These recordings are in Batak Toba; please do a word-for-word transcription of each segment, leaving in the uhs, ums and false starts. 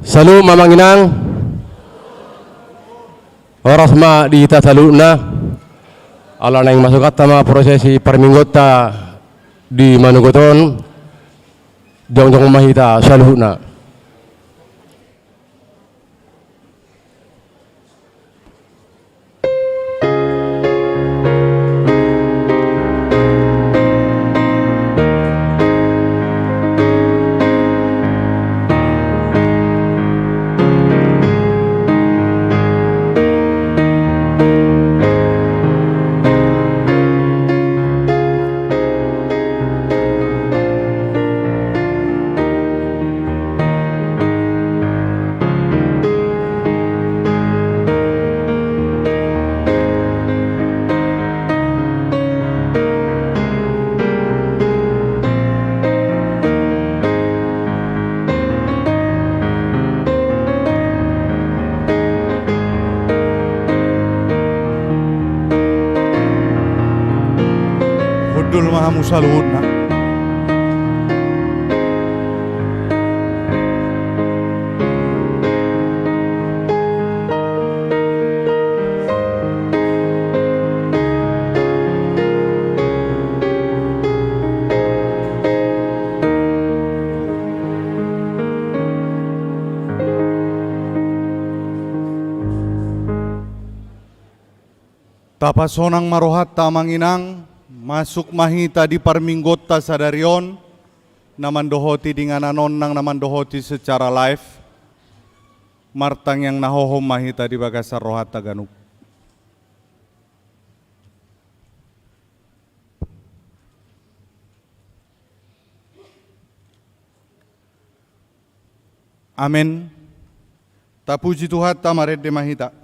Salut ma amang inang. Horas ma di hita saluhutna. Ala naeng masuk hata ma prosesi parmingguonta di manogot on. Jongjong ma hita saluhutna. Hundul ma hamu saluhutna. Tapasonang ma rohanta amang inang, masuk ma hita di parmingguonta sadari on, na mandohoti di inganan on nang na mandohoti secara live. Martangiang na hohom ma hita di bagasan rohanta ganup. Amen. Tapuji Tuhanta, marende ma hita.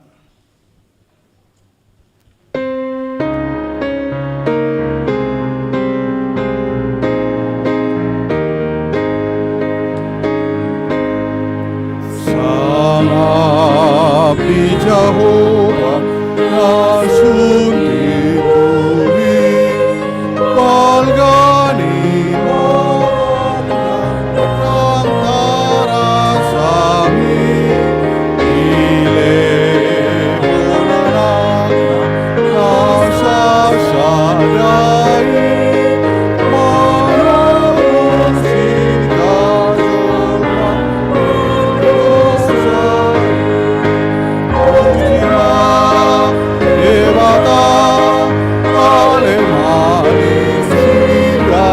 Sangap di Jahowa na sun timbul i, balga ni borokna ndang tarasami, dilehon Anakna na sasada i, manurus hita jolma mardosa i. Puji ma Debata, ale ma di sira,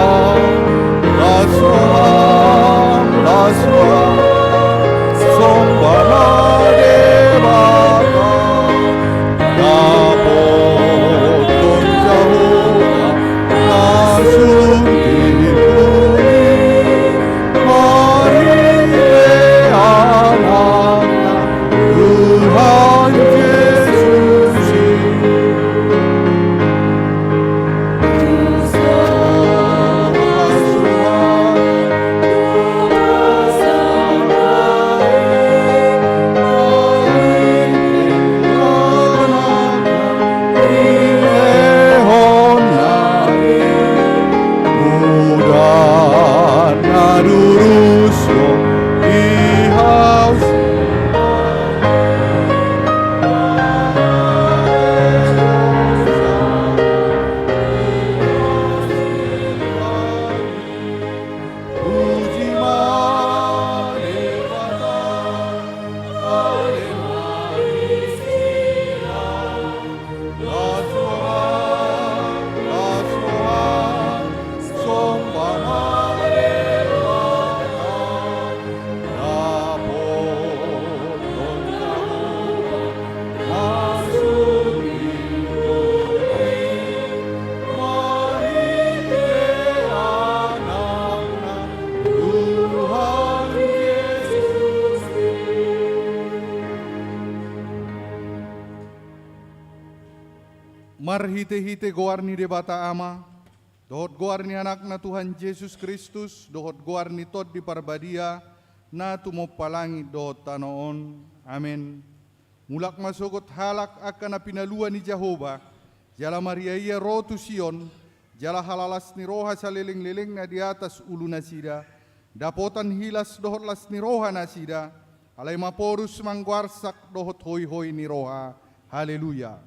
las roham, las roham, somba ma Debata. Dapothon Jahowa na sun timbul i, marhite Anakna Tuhan Jesus i. Marhitehite goar ni Debata Ama, dohot goar ni Anakna Tuhan Jesus Kristus, dohot goar ni Tondi Parbadia, na tumompa langit dohot tano on. Amen. Mulak ma sogot halak angka na pinalua ni Jahowa, jala mariaia ro tu Sion, jala halalas ni roha salelenglelengna di atas ulunasida, dapotan hilas dohot las ni roha nasida, Alai maporus manggoarsak dohot hoihoi ni roha. Haleluya.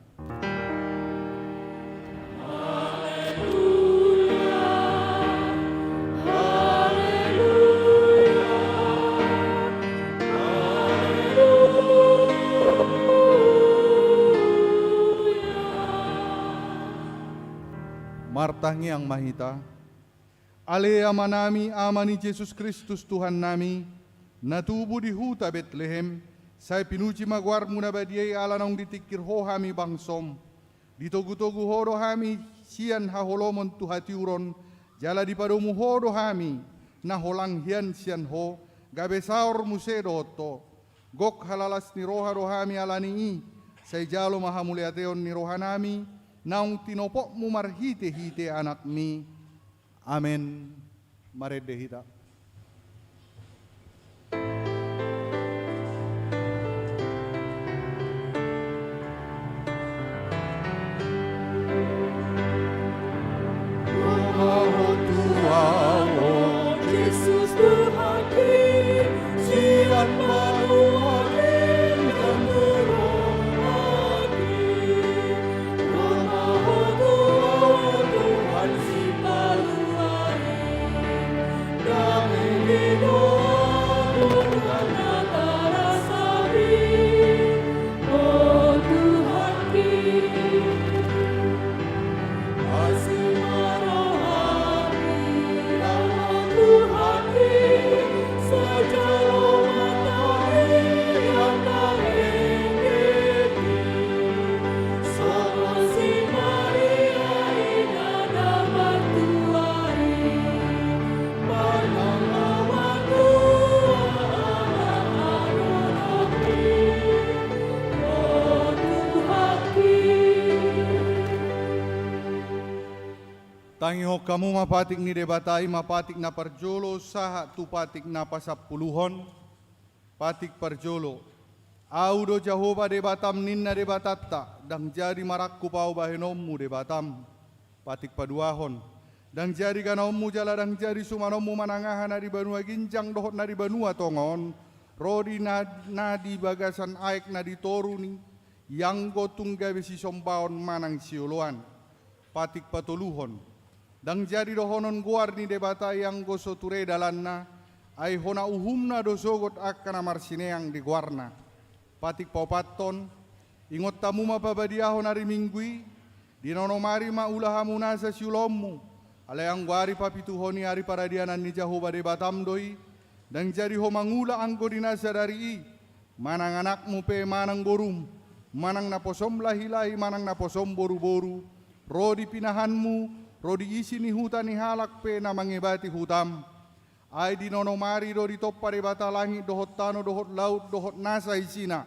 Martangiang ma hita. Ale Amanami, Ama ni Jesus Kristus Tuhannami, na tubu di huta Betlehem, sai pinuji ma goarmu na badia i ala naung ditingkir Ho hami bangsom. Ditogutogu Ho do hami sian haholomon tu hatiuron, jala dipadomu Ho do hami, na holang hian sian Ho, gabe saor muse dohot Ho. Gok halalas ni roha do hami ala ni i, sai jalo ma hamuliateon ni rohanami, naung tinopotmu marhitehite Anakmi. Amen. Marende hita. Tangihon hamu ma patik ni Debata, i ma patik na parjolo sahat tu patik na pasampuluhon. Patik parjolo. Ahu do Jahowa Debatam, ninna Debatanta, ndang jadi marangkup ahu bahenonmu Debatam. Patik paduahon. Ndang jadi ganaonmu jala ndang jadi sumanonmu manang aha na di banua ginjang dohot na di banua tonga on, ro di na, na di bagasan aek na di toru ni, ianggo tung gabe sisombaon manang sioloan. Patik patoluhon. Ndang jadi dohonon goar ni Debata i anggo so ture dalanna, ai hona uhumna do sogot angka na marsineang di goarna. Patik paopathon. Ingot hamu ma pabadiahon ari Minggu i, di na onom ari ma ula hamu nasa siulaonmu, alai anggo ari papituhon i ari paradianan ni Jahowa Debatam do i, ndang jadi ho mangula anggo di na sadari i, manang anakmu pe manang borum, manang naposom lahilahi manang naposom boruboru, ro di pinahanmu, ro di isi ni huta ni halak pe na mangebati hutam. Ai di na onom ari do ditompa Debata langit dohot tano dohot laut dohot nasa isina.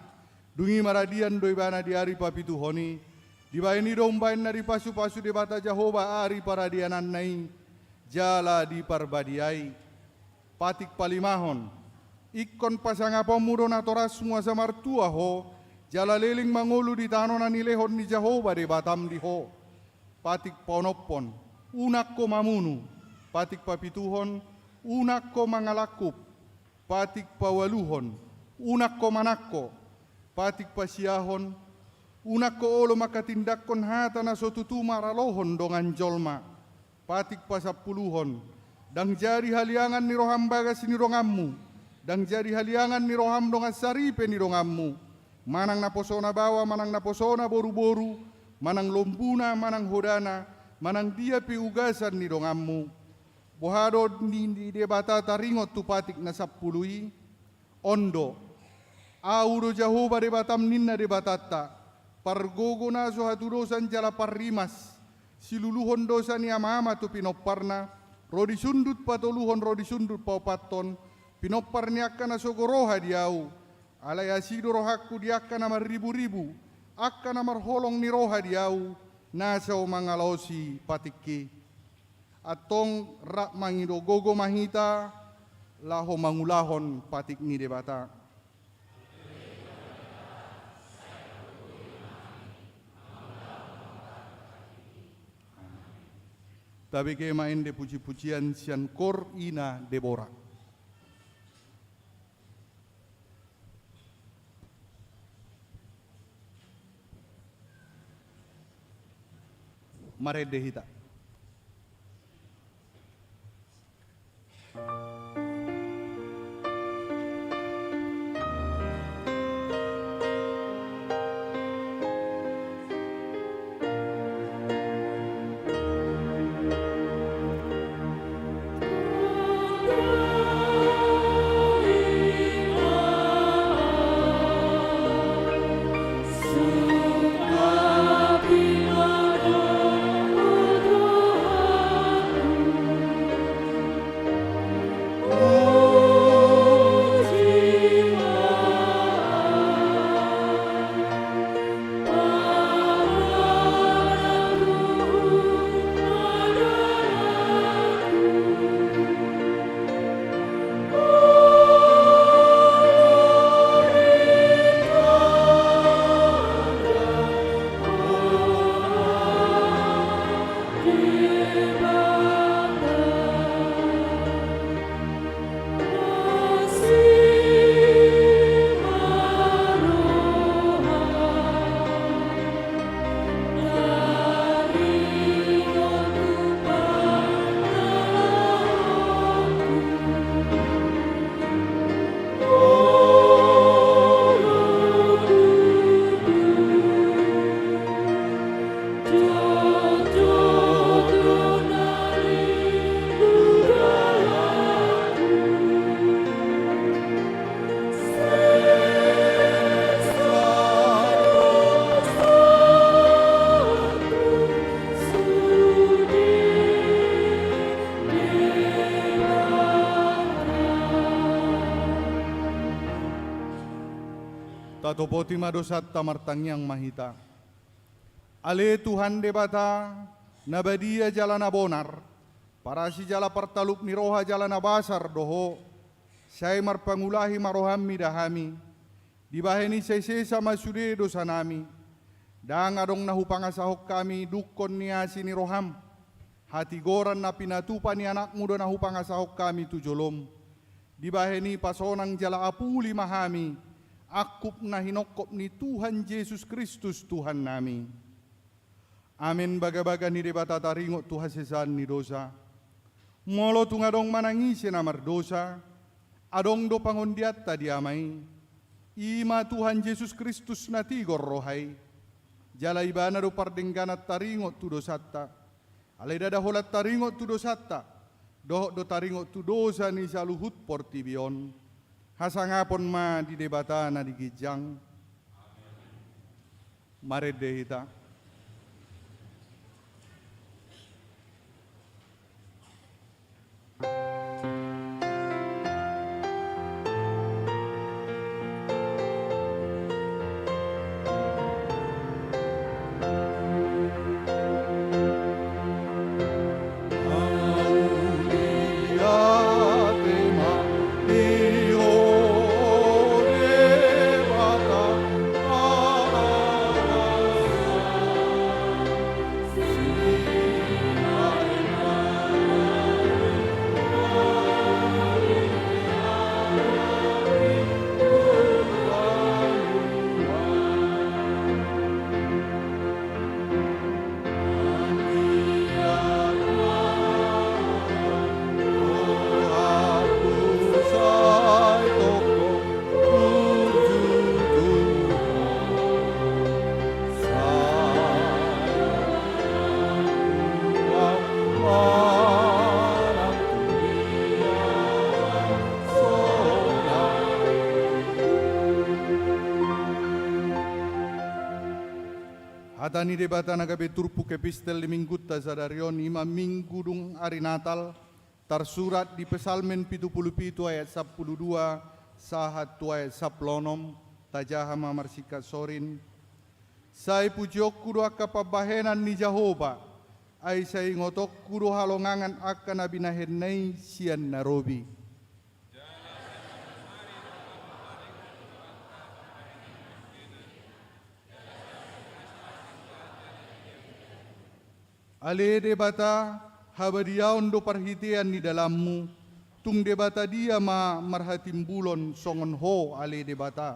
Dung i maradian do ibana di ari papituhon i. Dibahen i do umbahen na dipasupasu Debata Jahowa ari paradiananna i, jala diparbadiai. Patik palimahon. Ingkon pasangaponmu do natorasmu asa martua ho, jala leleng mangolu di tano na nilehon ni Jahowa Debatam di ho. Patik paonomhon. Unang ho mamunu. Patik papituhon. Unang ho mangalangkup. Patik paualuhon. Unang ho manangko. Patik pasiahon. Unang ho olo manghatindanghon hata na so tutu maralohon dongan jolma. Patik pasampuluhon. Ndang jadi haliangan ni roham bagas ni donganmu. Ndang jadi haliangan ni roham dongan saripe ni donganmu. Manang naposona baoa, manang naposona boruboru, manang lombuna, manang hodana, manang dia pe ugasan ni donganmu. Boha do ni, ni Debata taringot tu patik na sampulu i? On do. Ahu do Jahowa Debatam, ninna Debatanta. Pargogo na so hatudosan jala parrimas. Siluluhon dosa ni amaama tu pinomparna. Ro di sundut patoluhon, ro di sundut paopathon. Pinompar ni angka na sogo roha di ahu. Alai asi do rohangku di angka na marriburibu. Angka na marholong ni roha di ahu. Na so mangalaosi patikki. Antong rap mangido gogo ma hita, laho mangulahon patik ni Debata. Tabege ma ende pujipujian sian kor ina Debora. Marende hita. Tatopoti ma dosanta, martangiang ma hita. Ale Tuhan Debata, na badia jala na bonar, parasi jala partalup ni roha jala na basar do Ho, sai marpangulahi ma rohaM mida hami. Dibahen i sai sesa ma sude dosanami. Ndang adong na hupangasahon hami dungkon ni asi ni rohaM. Hatigoran na pinatupa ni AnakMu do na hupangasahon hami tu joloM. Dibahen i pasonang jala apuli ma hami, angkup na hinongkop ni Tuhan Jesus Kristus Tuhannami. Amen. Bagabaga ni Debata taringot tu hasesaan ni dosa. Molo tung adong manang ise na mardosa, adong do pangondianta di Ama i. I ma Tuhan Jesus Kristus na tigor roha i. Jala Ibana do pardengganan taringot tu dosanta. Alai ndada holan taringot tu dosanta, dohot do taringot tu dosa ni saluhut portibi on. Hasangapon ma di Debata na di ginjang. Marende hita. Hata ni Debata na gabe turpuk epistel di Minggunta sadari on, i ma Minggu dung ari Natal, tarsurat di Psalmen pitu pulu pitu ayat sampulu dua sahat tu ayat sampulu onom. Tajaha ma marsingkat sorin. Sai pujionku do angka pambahenan ni Jahowa, ai sai ingotonku do halongangan angka na binahenna i sian na robi. Ale Debata, habadiaon do parhitean ni dalanmu. Tung debata dia ma marhatimbulon songon Ho, ale Debata?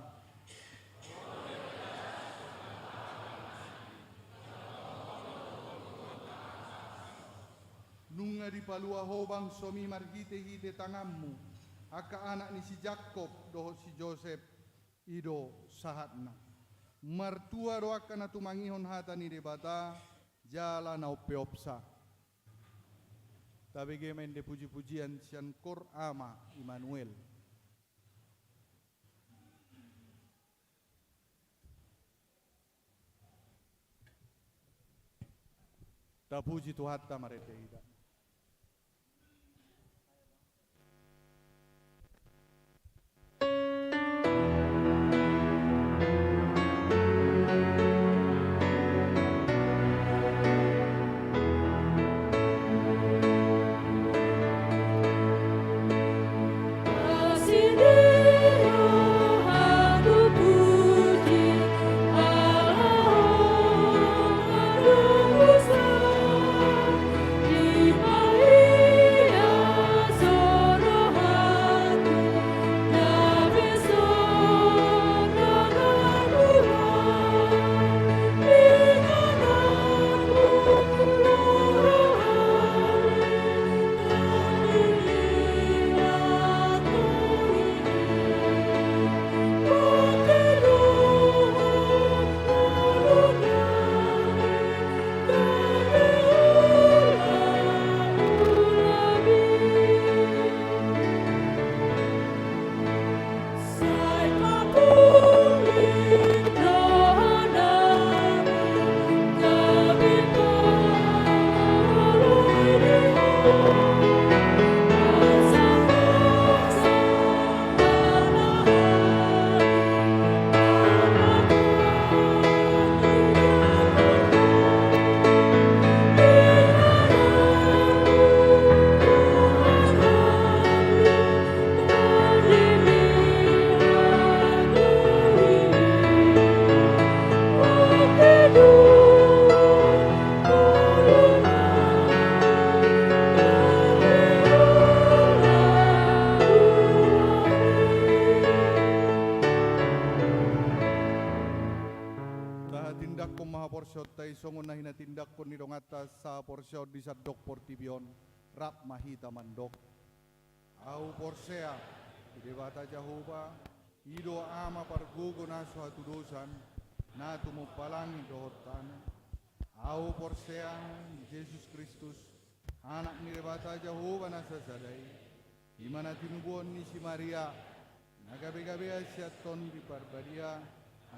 dipalua ho bangsomi marhite-hite tanganmu, angka anak ni si Jakob dohot si Josep, i do sahatna. Martua do angka na tumangihon hata ni Debata, jala na umpeopsa. Tabege ma ende puji-pujian sian Kor Ama Immanuel. Tapuji Tuhanta, marende hita. Tahatindanghon ma haporseaonta i songon na hinatindangkon ni donganta sahaporseaon di sandok portibi on. Rap ma hita mandok: Ahu porsea di Debata Jahowa, i do Ama pargogo na so hatudosan, na tumompa langit dohot tano. Ahu porsea di Jesus Kristus, Anak ni Debata Jahowa na sasada i, i ma na tinubuhon ni si Maria, na gabe-gabean sian Tondi Parbadia,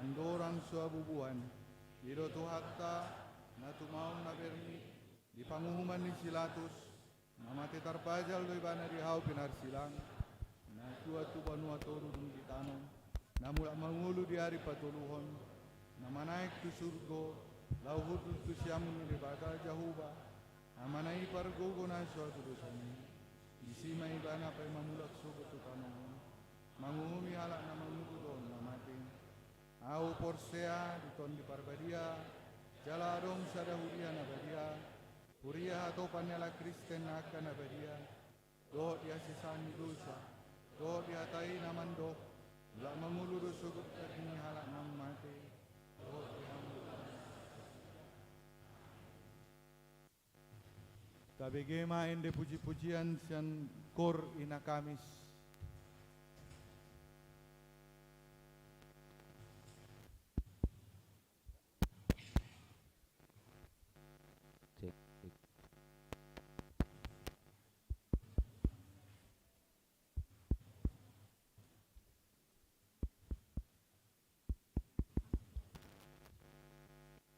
andorang so habubuhan. I do Tuhanta, na tumaon na bermit di panguhuman ni si Pilatus, na mate tarbajal do ibana di hau pinarsilang, na tuat tu banua toru dung ditanom, na mulak mangolu di ari patoluhon, na manaek tu surgo, laho hundul tu siamun ni Debata Jahowa, Amana i pargogo na so hatudosan i. Disi ma ibana paima mulak sogot tu tano on, manguhumi halak na mangolu dohot na mate. Ahu porsea di Tondi Parbadia, jala adong sada huria na badia, huria hatopan ni halak Kristen angka na badia, dohot di hasesaan ni dosa, dohot di hata i na mandok, mulak mangolu do sogot daging ni halak na mate, dohot di hamuliaon. Tabege ma ende puji-pujian sian Kor Ina Kamis.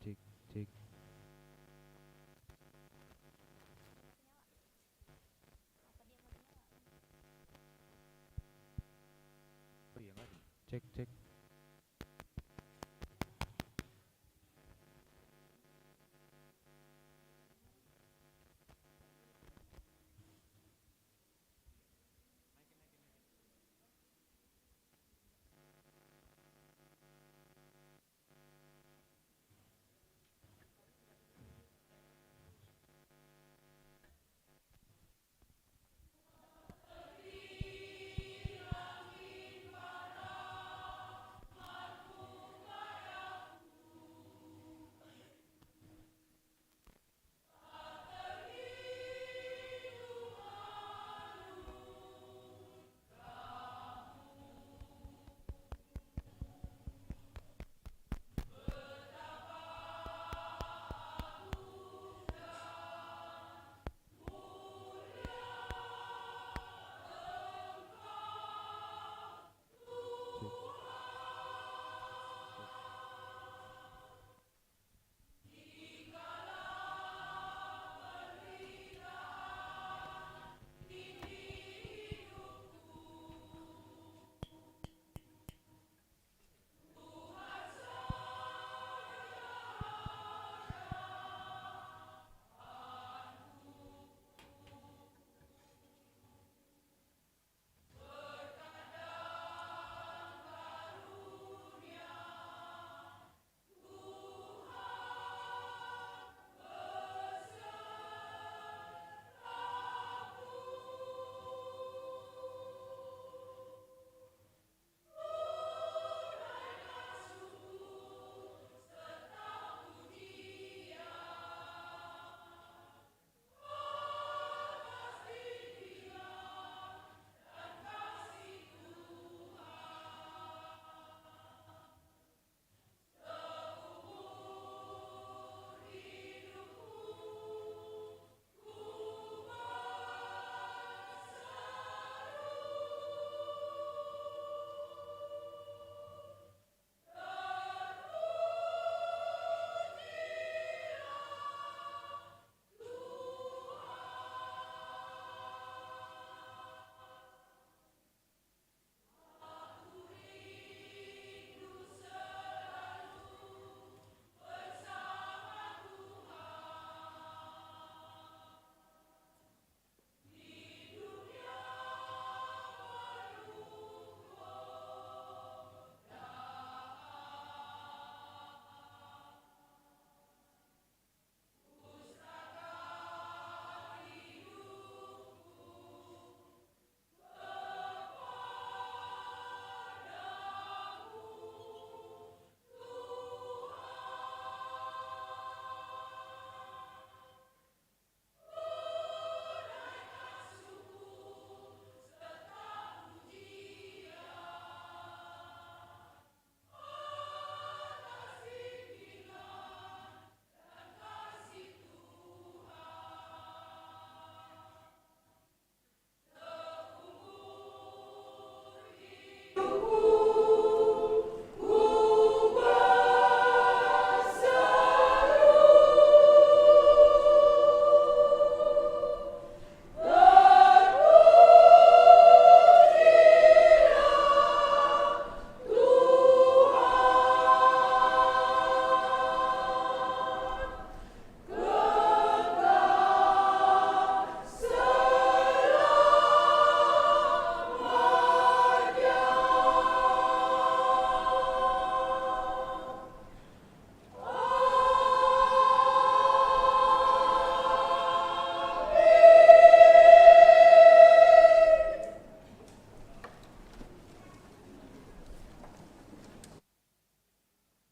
Cek, cek. Cek, cek. Cek, cek.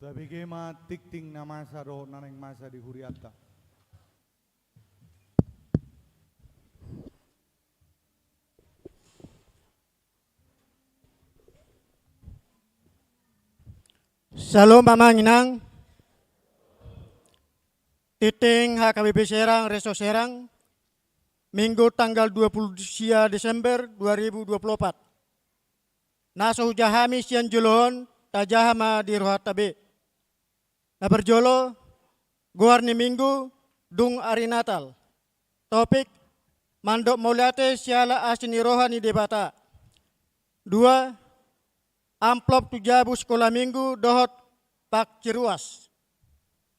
Tabege ma tingting na masa dohot na naeng masa di hurianta. Syalom amang inang. Tingting H K B P Serang, Resort Serang, Minggu tanggal dua puluh sia Desember dua ribu dua puluh opat. Na so hujaha hami sian jolo on, tajaha ma di rohanta be. Na parjolo, goar ni Minggu, dung ari Natal. Topik, mandok mauliate siala asi ni roha ni Debata. Dua, amplop tu jabu sikola Minggu dohot paksi ruas.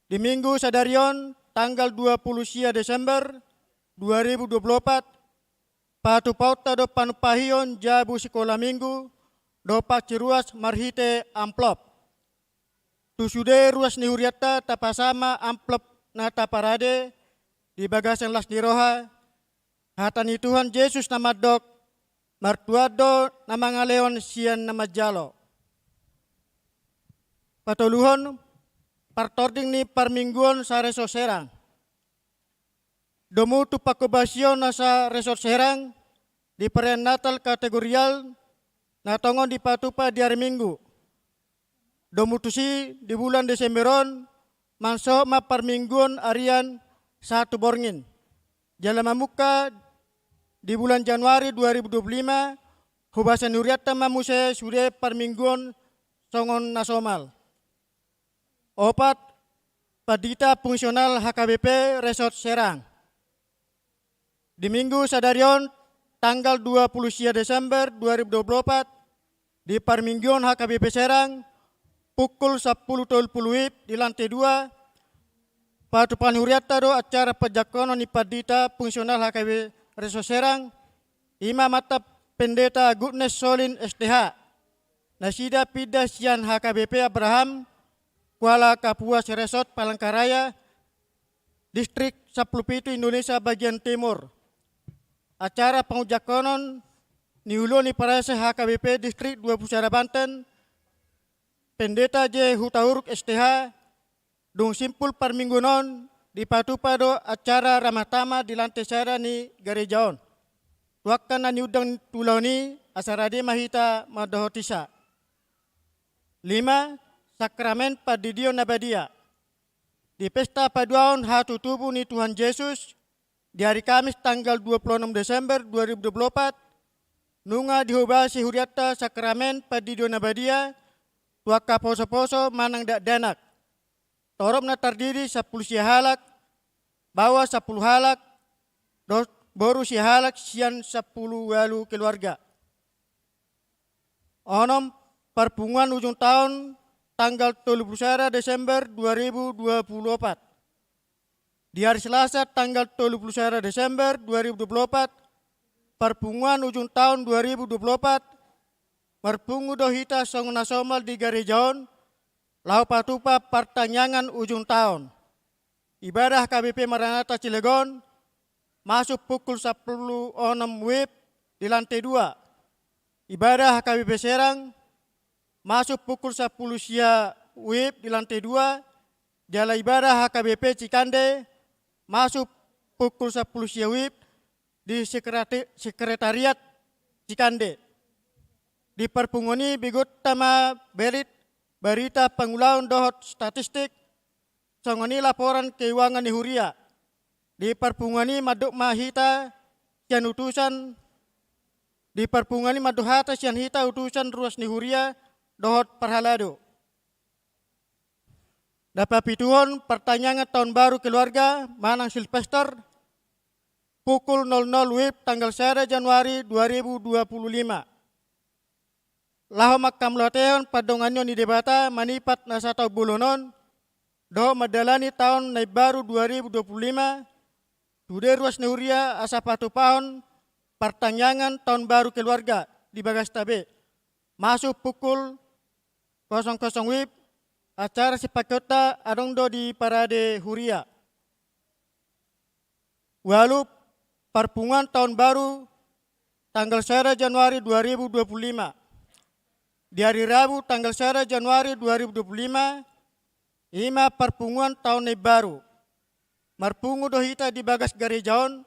Di Minggu sadari on, tanggal dua puluh sia Desember dua ribu dua puluh opat, patupaonta do panumpahion jabu sikola Minggu dohot paksi ruas marhite amplop. Tu sude ruas ni hurianta tapasama amplop na taparade di bagasan las ni roha, hata ni Tuhan Jesus na mandok, martuan do na mangalehon sian na manjalo. Patoluhon, partording ni parmingguon sa-Resort Serang. Domu tu panghobasion na sa-Resort Serang di perayaan Natal kategorial na tongon dipatupa di ari Minggu. Domu tusi di bulan Desember on, mansohot ma parmingguon arian satu borngin. Jala mamungka di bulan Januari dua ribu dua puluh lima, hubasan hurianta ma muse sude parmingguon songon na somal. Opat, pandita fungsional H K B P Resort Serang. Di Minggu sadari on, tanggal dua puluh sia Desember dua ribu dua puluh opat, di parmingguon H K B P Serang, pukul sampulu tolu pulu WIB di lantai dua, patupaon hurianta do acara panjangkonon ni pandita fungsional H K B P Resort Serang, i ma mantan Pendeta Gudnes Solin S T H. Nasida pinda sian H K B P Abraham, Kuala Kapuas Resort Palangkaraya, Distrik sampulu pitu Indonesia bagian timur. Acara pangunjangkonon ni ulu ni parese H K B P Distrik dua pulu sada Banten, Pendeta J Hutauruk S T H, dung simpul parmingguon on dipatupa do acara ramah tamah di lantai sada ni gareja on. Tu angka na niundang tu ulaon i, asa rade ma hita mandohoti sa. Lima, sakramen pandidion na badia. Di pesta paduahon hatutubu ni Tuhan Jesus, di ari Kamis tanggal dua puluh enam Desember dua ribu dua puluh opat, nunga dihobasi hurianta sakramen pandidion na badia, tu angka poso-poso manang dakdanak. Torop na tardidi sampulu sia halak, baoa sampulu halak, dohot boru sia halak sian sampulu ualu keluarga. Onom, parpunguan ujung taon tanggal tolu pulu sada Desember dua ribu dua pulu opat. Di ari Selasa tanggal tolu pulu sada Desember dua ribu dua pulu opat, parpunguan ujung taon dua ribu dua pulu opat, marpungu do hita songon na somal di gareja on, laho patupa partangiangan ujung taon. Ibadah H K B P Maranatha Cilegon, masuk pukul sampulu onom WIB di lantai dua. Ibadah H K B P Serang, masuk pukul sampulu sia WIB di lantai dua. Jala ibadah H K B P Cikande, masuk pukul sampulu sia WIB di sekretari-, sekretariat Cikande. Di parpunguan i begeonta ma berita, berita pangulaon dohot statistik, songon i laporan keuangan ni huria. Di parpunguan i mandok ma hita sian utusan, di parpunguan i mandok hata sian hita utusan ruas ni huria dohot parhalado. Na papituhon, partangiangan taon baru keluarga manang Silvester, pukul nol nol WIB tanggal sada Januari dua ribu dua pulu lima. Laho mangkamauliatehon pandonganion ni Debata manipat na sataon bolon on, dohot mandalani taon na imbaru dua ribu dua pulu lima, sude ruas ni huria asa patupahon partangiangan taon baru keluarga di bagasta be. Masuk pukul kosong kosong WIB, acara sipakionta adong do diparade huria. Ualu, parpunguan taon baru tanggal sada Januari dua ribu dua pulu lima. Di ari Rabu tanggal sada Januari dua ribu dua pulu lima, I ma parpunguan taon na imbaru. Marpungu do hita di bagas gareja on,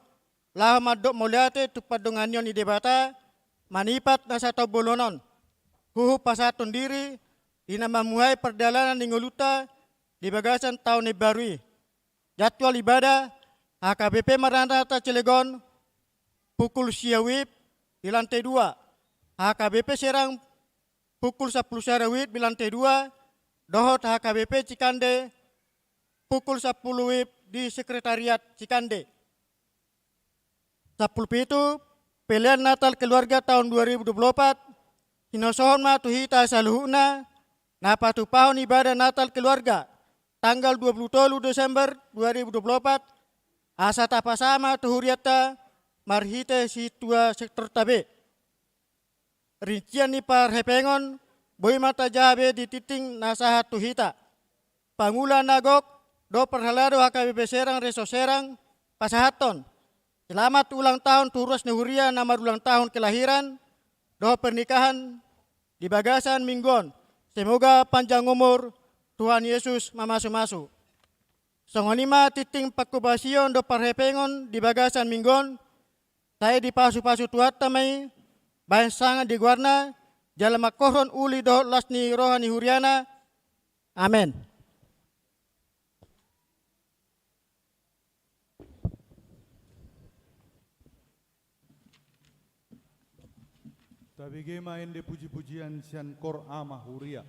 laho mandok mauliate tu pandonganion ni Debata, manipat na sataon bolon on. Huhut pasahathon diri, di na mamuhai pardalanan ni ngolunta, di bagasan taon na imbaru i. Jadwal ibadah, H K B P Maranatha Cilegon, pukul sia WIB di lantai dua. H K B P Serang, pukul sampulu sada WIB di lantai dua, dohot H K B P Cikande, pukul sampulu WIB di sekretariat Cikande. Sampulu pitu, pelean Natal keluarga taon dua ribu dua pulu opat, hinosohon ma tu hita saluhutna, na patupahon ibadah Natal keluarga, tanggal dua pulu tolu Desember dua ribu dua pulu opat, asa tapasama tu hurianta, marhite sintua sektorta be. Rincian ni parhepengon, boi ma tajaha be di tingting na sahat tu hita. Pangula na gok, dohot parhalado H K B P Serang, Resort Serang, pasahathon. Selamat ulang tahun tu ruas ni huria na marulang tahun kelahiran, dohot pernikahan di bagasan minggu on. Semoga panjang umur, Tuhan Yesus mamasu-masu. Songon i ma tingting pangkobasion dohot parhepengon di bagasan minggu on, sai dipasu-pasu Tuhanta ma i, bahen sangap di goarna, jala manghorhon uli dohot las ni roha ni huriana. Amen. Tabege ma ende puji-pujian sian kor ama huria.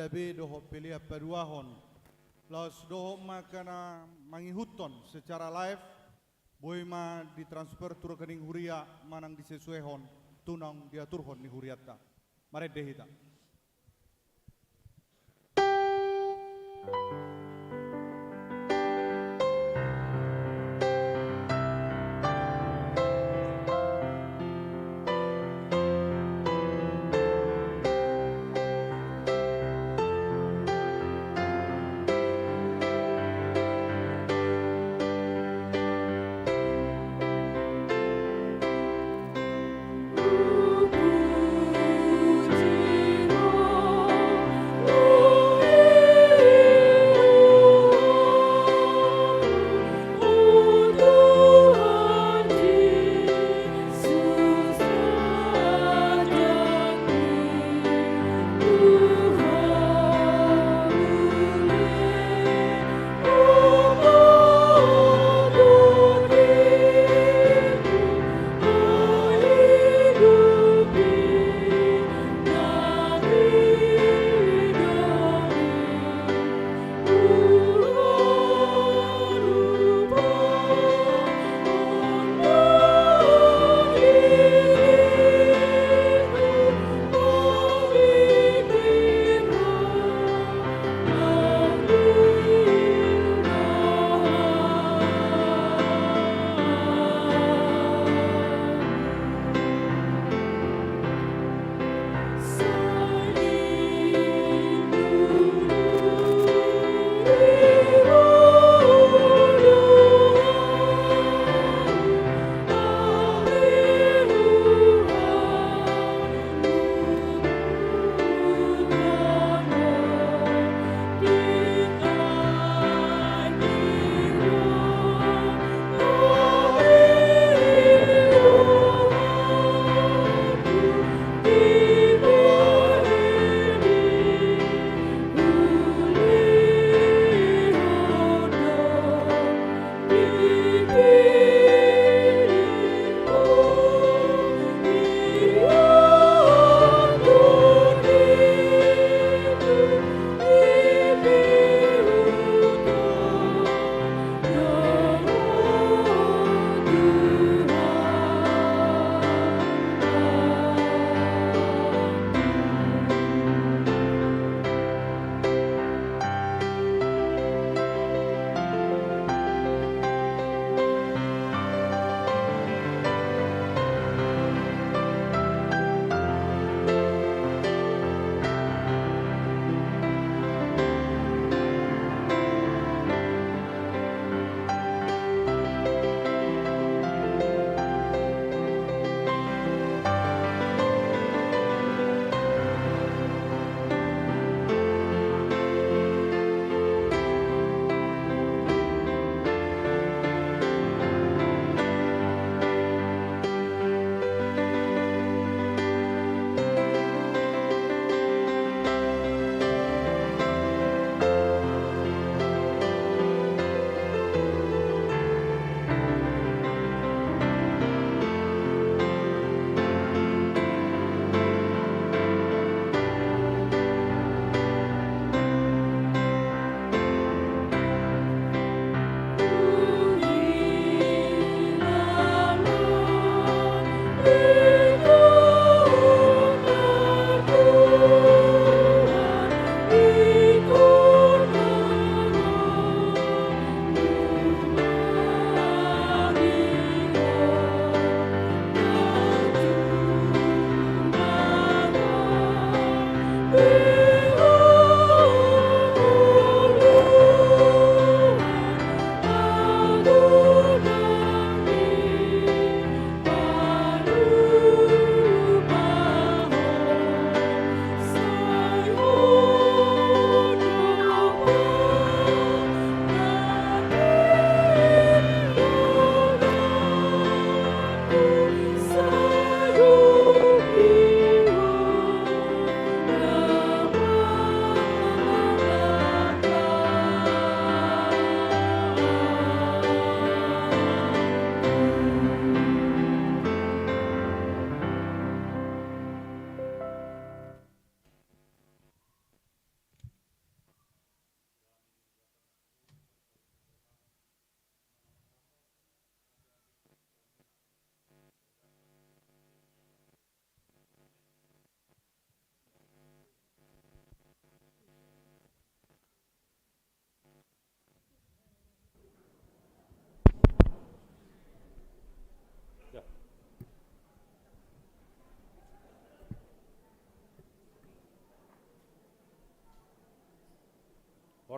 B dohot pelean paduahon. Laos dohot ma angka na mangihuthon secara live, boi ma ditransfer tu rekening huria manang disesuehon tu naung diaturhon ni hurianta. Marende hita.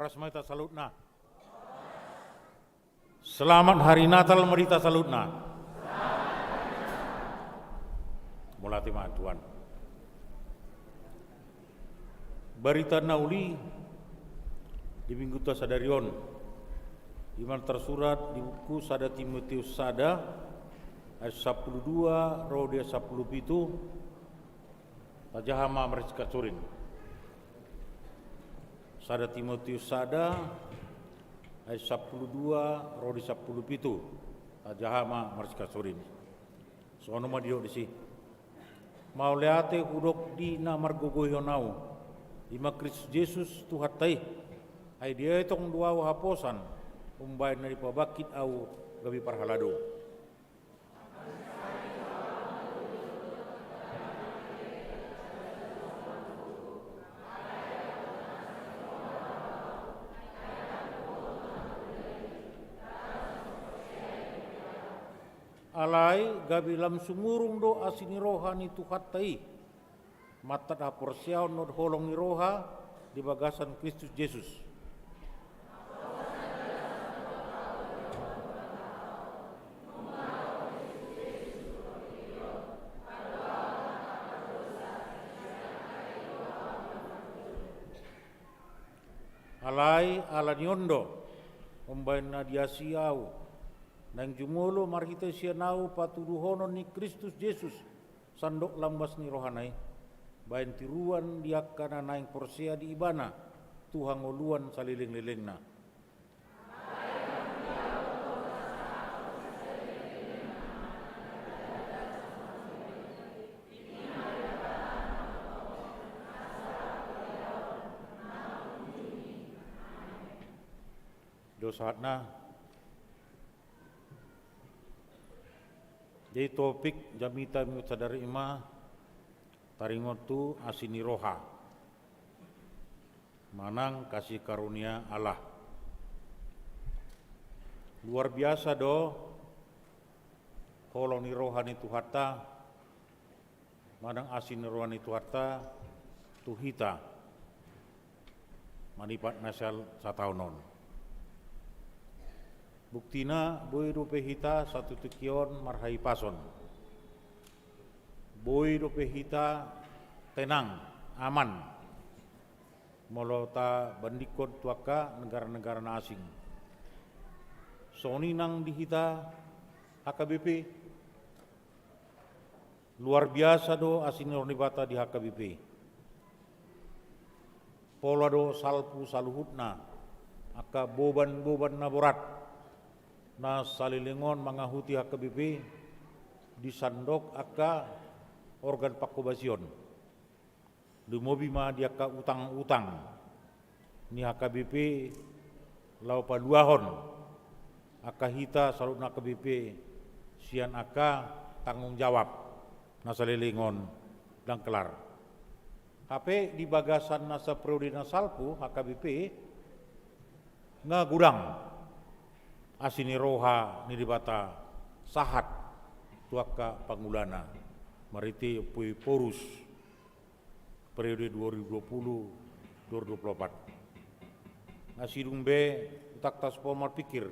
Horas ma di hita saluhutna. Selamat Hari Natal ma di hita saluhutna. Mauliate ma Tuhan. Barita na uli di Minggunta sadari on, i ma na tarsurat di buku sada Timoteus sada, ayat sampulu dua ro di ayat sampulu pitu. Tajaha ma marsisorsoran. Sada Timoteus sada, ayat sampulu dua ro di sampulu pitu. Tajaha ma marsisorsoran. Songon on ma didok disi. Mauliate hudok di na margogoihon ahu, i ma Kristus Jesus Tuhanta i. Ai dietong do ahu haposan, umbahen na dipabangkit ahu gabe parhalado. Alai gabe lam sumurung do asi ni roha ni Tuhanta i, mantad haporseaon dohot holong ni roha di bagasan Kristus Jesus. Alai ala ni on do, umbahen na diasi ahu, naeng jumolo marhite sian ahu patuduhonon ni Kristus Jesus, sandok lambas ni rohana i, bahen tiruan di angka na naeng porsea di Ibana tu hangoluan salelenglelengna. Dos sahatna. Jadi topik jamita minggu sadari i ma taringot tu asi ni roha manang kasih karunia Allah. Luar biasa do holong ni roha ni Tuhanta manang asi ni roha ni Tuhanta tu hita manipat na sian sataon on. Buktina, boi dope hita satutu tingki on marhahipason. Boi dope hita tenang, aman, molo tabandingkon tu angka negara-negara na asing. Songon i nang di hita H K B P. Luar biasa do asi ni roha ni Debata di H K B P. Pola do salpu saluhutna angka boban-boban na borat na saleleng on mangahuti H K B P di sandok angka organ pangkobasion. Lumobi ma di angka utang-utang ni H K B P laho paluahon angka hita saluhutna H K B P sian angka tanggung jawab na saleleng on ndang kelar. Hape di bagasan na saperiode na salpu H K B P nga godang asi ni roha ni Debata sahat tu angka pangulana marhite Ompu Ephorus periode dua ribu dua puluh dua ribu dua puluh empat. Nga sidung be utangta so pola marpikir.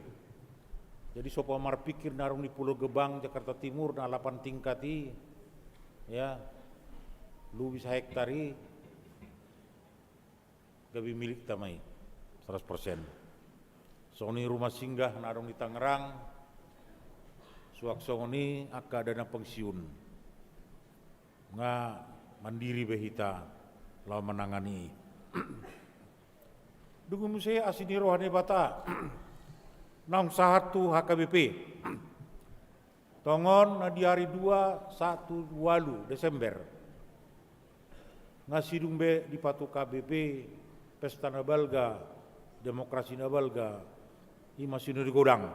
Jadi so pola marpikir na adong di Pulo Gebang, Jakarta Timur, na lapan tingkat i, ya, lubi sahektar i, gabe milikta ma i seratus persen. Songon i rumah singgah na adong di Tangerang, suang songon i angka dana pensiun. Nga mandiri be hita laho manangani i. Dung i muse asi ni roha ni Debata naung sahat tu H K B P. Tongon na di ari dua sahat tu ualu Desember nga sidung be dipatupa H K B P pesta na balga, demokrasi na balga, i ma sinode godang.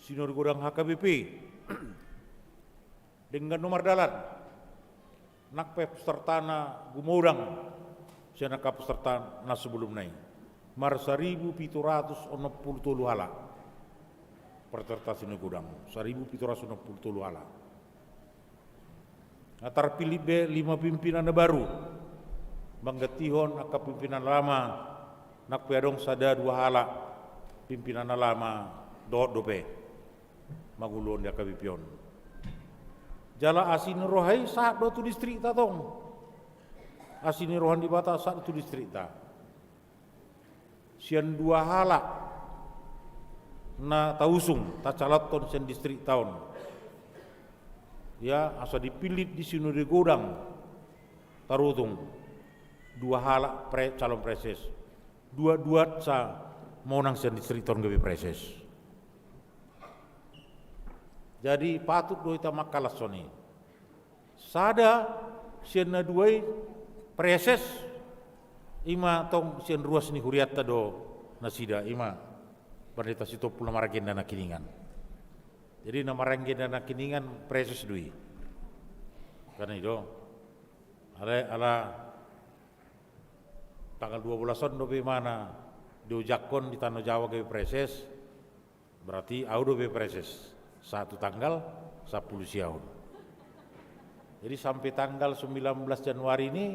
Sinode godang H K B P denggan do mardalan. Nang pe pesertana gumodang sian angka peserta na sebelumna i. Marsaribu pitu ratus onom pulu tolu halak peserta sinode godang. Saribu pitu ratus onom pulu tolu halak. Nga tarpillit be lima pimpinan na baru. Manggantihon angka pimpinan lama, nang pe adong sada dua halak pimpinan lama dohot dope manguluhon di H K B P on. Jala asi ni roha i sahat do tu distrikta tong. Asi ni roha ni Debata sahat do tu distrikta. Sian dua halak na tausung, tacalonhon sian distrikta on. Ia, asa dipillit di sinode godang tarutung dua halak pre-, calon praeses. Dua-duansa monang sian distrikta on gabe praeses. Jadi patut do hita mangkalashon i. Sada sian na dua i praeses, i ma tong sian ruas ni hurianta do nasida, i ma Pandita Sitompul na maragenda nangkiningan. Jadi na maragenda nangkiningan praeses do i. Kan i do. Alai ala tanggal dua belas on dope imana diojakhon di Tano Jawa gabe praeses. Berarti au dope praeses sahat tu tanggal sampulu sia on. Jadi sampe tanggal sembilan belas Januari ni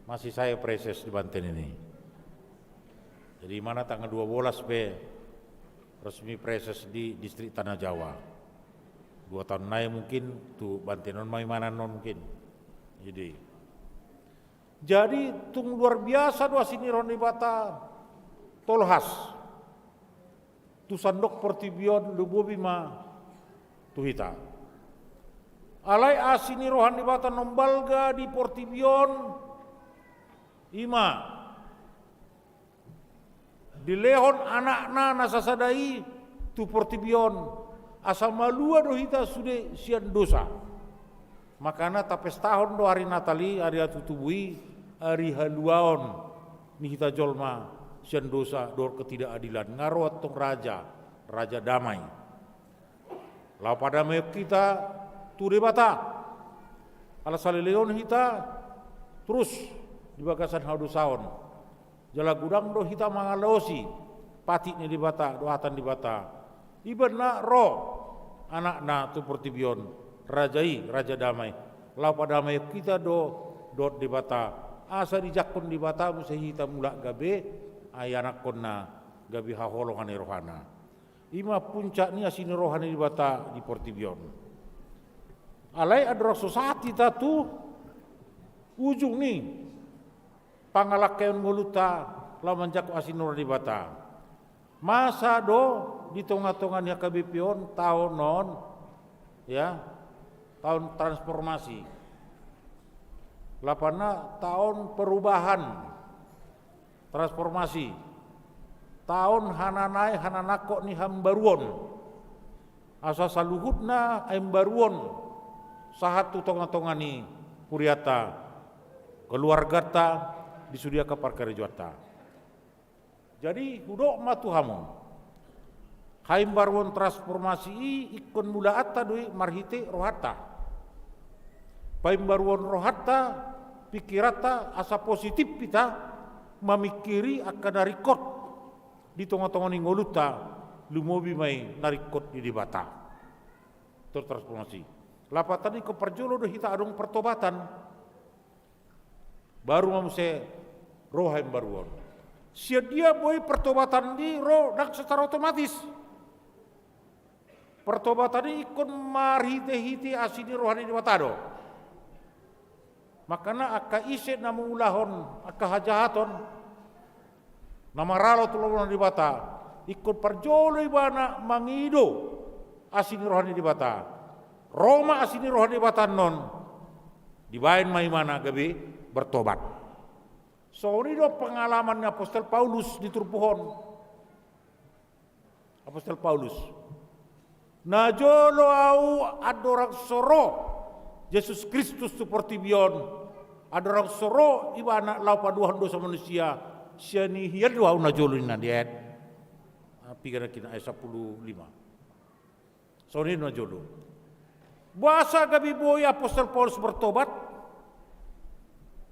masih sae praeses di Banten ini. Jadi imana tanggal dua belas pe resmi praeses di distrik Tano Jawa. Dua taon nai mungkin tu Banten on ma imana non mungkin. Jadi, jadi tung luar biasa do asi ni roha ni Debata tolhas tu sandok portibi on, lumobi ma tu hita. Alai asi ni roha ni Debata na umbalga di portibi on, i ma dilehon anakna na sasada i tu portibi on, asa malua do hita sude sian dosa. Makana tapestahon do ari Natal i, ari hatutubu i, ari haluaon ni hita jolma sian dosa dohot ketidakadilan. Nga ro antong raja, raja damai. Laho padamaion hita tu Debata. Ala saleleng on hita torus di bagasan hadosaon. Jala godang do hita mangalaosi patik ni Debata dohot hata ni Debata. Ibana ro anakna tu portibi on, raja i, raja damai. Laho padamaion hita do dohot Debata. Asa dijangkon Debata muse hita mulak gabe ianakkonna, gabe haholongan ni rohana. I ma puncak ni asi ni roha ni Debata di portibi on. Alai andorang so sahat hita tu ujung ni pangalangkeon ngolunta laho manjangkon asi ni roha ni Debata, masa do di tongatonga ni H K B P on taon on, ya, taon transformasi. Lapatanna taon perubahan. Transformasi. Taon hananae hananangkok ni haimbaruon. Asa saluhutna haimbaruon sahat tu tongatonga ni hurianta, keluarganta, di sude angka parkarejoanta. Jadi hudok ma tu hamu. Haimbaruon transformasi i ingkon mulaanta do i marhite rohanta. Paimbaruon rohanta, pikiranta, asa positif hita mamingkiri angka na ringkot di tongatonga ni ngolunta, lumobi ma i na ringkot di Debata. Tertransformasi. Lapatanna ingkon parjolo do hita adong pertobatan. Baru ma muse ro haimbaruon. Sian dia boi pertobatan i ro? Ndang secara otomatis. Pertobatan i ingkon marhitehite asi ni roha ni Debata do. Makana angka ise na mangulahon angka hajahaton, na maralo tu lomo ni Debata, ingkon parjolo ibana mangido asi ni roha ni Debata. Ro ma asi ni roha ni Debata annon, dibaen ma ibana gabe bertobat. Songon i do pengalaman ni apostel Paulus di turpuk on. Apostel Paulus, najolo au andorang so ro Jesus Kristus tu portibi on, andorang so ro ibana laho paduahon dosa manusia, sian i hian do au najolo ninna di ayat, ah, piga nangkin, ayat sampulu lima. Songon i do najolo. Boasa gabe boi apostel Paulus bertobat?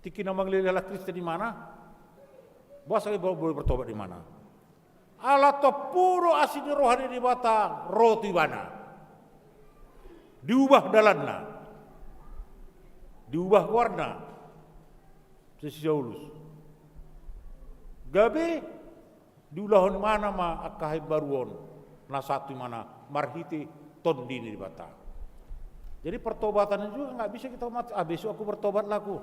Tingki na mangalehon halak Kristen ibana. Boasa gabe boi bertobat ibana? Ala tompu do asi ni roha ni Debata ro tu ibana. Diubah dalanna. Diubah goarna. Si Saulus. Gabe diulahon ibana ma angka haimbaruon na satu ibana marhite Tondi ni Debata. Jadi pertobatan juga nggak bisa kita mati, ah, besok aku bertobat laku.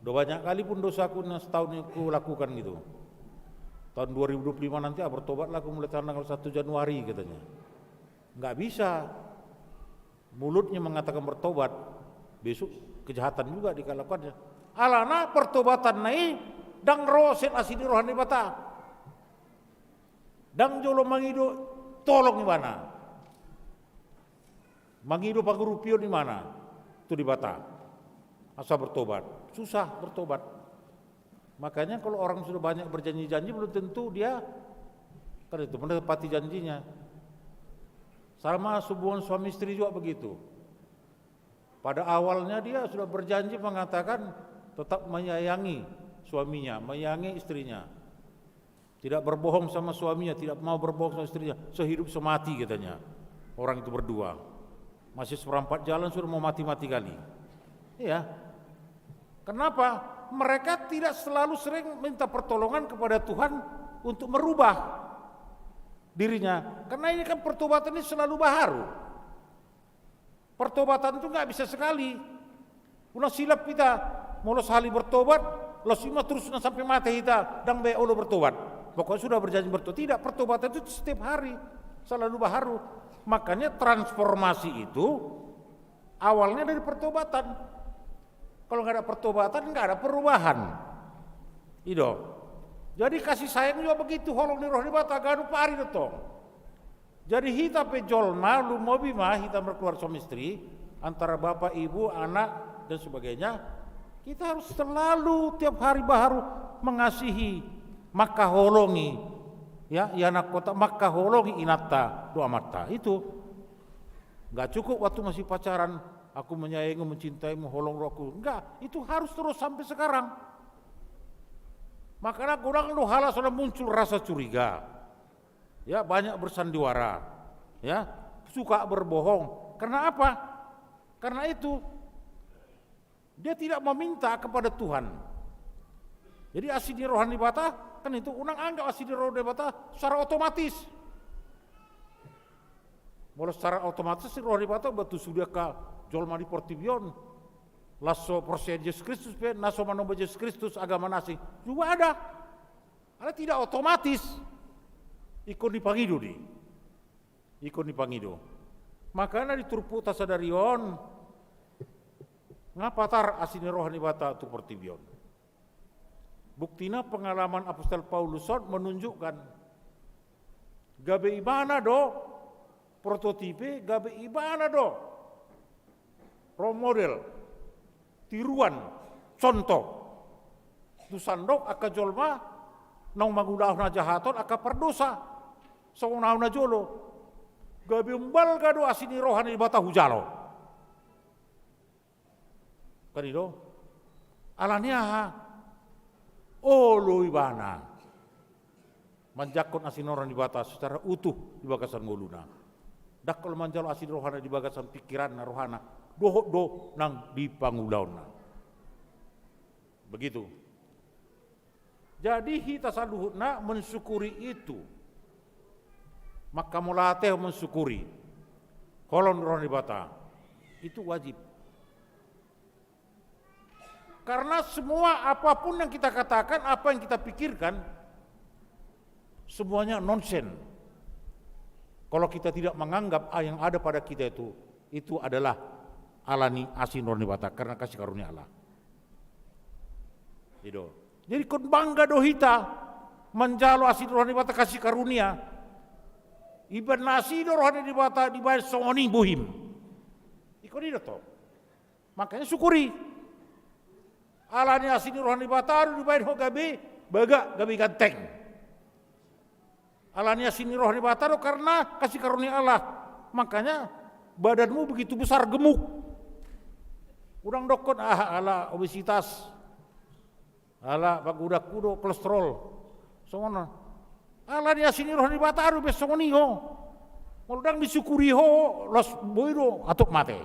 Udah banyak kali pun dosaku yang setahun ini aku lakukan gitu. Tahun dua ribu dua puluh lima nanti, ah, bertobat laku mulai tanggal satu Januari katanya. Nggak bisa. Mulutnya mengatakan bertobat, besok kejahatan juga dikalakukannya. Alana pertobatanna i ndang ro sian asi ni roha ni Debata. Ndang jolo mangido tolong ibana. Mangido pangurupion ibana tu Debata. Asa bertobat. Susah bertobat. Makanya kalau orang sudah banyak berjanji-janji, belum tentu dia, kan itu, menepati janjinya. Sama hubungan suami istri juga begitu. Pada awalnya dia sudah berjanji mengatakan tetap menyayangi suaminya, menyayangi istrinya. Tidak berbohong sama suaminya, tidak mau berbohong sama istrinya. Sehidup semati katanya orang itu berdua. Masih seperempat jalan sudah mau mati-mati kali. Iya. Kenapa? Mereka tidak selalu sering minta pertolongan kepada Tuhan untuk merubah dirinya. Karena ini kan pertobatan ini selalu baharu. Pertobatan itu nggak bisa sekali. Unang silap hita, molo sahali bertobat, laos ima terus na sampai mate hita, ndang be olo bertobat. Pokoknya sudah berjanji bertobat. Tidak, pertobatan itu setiap hari, selalu baharu. Makanya transformasi itu awalnya dari pertobatan. Kalau nggak ada pertobatan, nggak ada perubahan. I do. Jadi kasih sayang juga begitu, holong ni roha ni Debata, ganup ari do tong. Jadi hita pe jolma, lumobi ma hita berkeluarga suami istri, antara bapak, ibu, anak, dan sebagainya, kita harus selalu tiap hari baharu mengasihi, mangkaholongi, ya, ianakhonta, mangkaholongi inanta dohot amanta. Itu. Nggak cukup waktu masih pacaran, "Aku menyayangimu, mencintaimu, holong rohaku." Enggak, itu harus terus sampai sekarang. Makanya godang do halak songon muncul rasa curiga. Ya, banyak bersandiwara. Ya, suka berbohong. Karena apa? Karena itu. Dia tidak meminta kepada Tuhan. Jadi asi ni roha ni Debata, kan itu, unang anggap asi ni roha ni Debata secara otomatis. Molo secara otomatis asi ni roha ni Debata, berarti sude angka jolma di portibi on, laos so porsea Jesus Kristus pe, na so manomba Jesus Kristus, agama na asing, juga ada. Karena tidak otomatis. Ingkon dipangido do i. Ingkon dipangido. Makana di turpukta sadari on, nga patar asi ni roha ni Debata tu portibi on. Buktina pengalaman Apostel Paulus on menunjukkan gabe ibana do prototipe, gabe ibana do role model, tiruan, contoh. Tu sandok angka jolma naung mangulahon hajahaton, angka pardosa. Songon ahu na jolo. Gabe umbalga do asi ni roha ni Debata hujalo. Kan i do? Alani aha? Olo ibana manjangkon asi ni roha ni Debata secara utuh di bagasan ngoluna. Ndang olo manjalo asi ni rohana di bagasan pikiranna, rohana, dohot do nang di pangulaonna. Begitu. Jadi hita saluhutna mensyukuri itu. Maka mauliate mensyukuri. Holong ni roha ni Debata. Itu wajib. Karena semua apapun yang kita katakan, apa yang kita pikirkan, semuanya nonsen. Kalau kita tidak menganggap yang ada pada kita itu, itu adalah alani asi ni roha ni Debata, karena kasih karunia Allah. I do. Jadi ingkon bangga do hita manjalo asi ni roha ni Debata, kasih karunia. Ibaen na asi do roha ni Debata dibaen songon i bohim. Ingkon i do tong. Makanya syukuri. Alani asi ni roha ni Debata do dibaen ho gabe bagak, gabe ganteng. Alani asi ni roha ni Debata do, karena kasih karunia Allah. Makanya badanmu begitu besar, gemuk. Unang dokkon, ah, ala obesitas. Ala pagodangku do kolesterol. Songon on. Alani asi ni roha ni Debata do dibaen songon i ho. Molo ndang disyukuri ho, laos boi do hatop mate.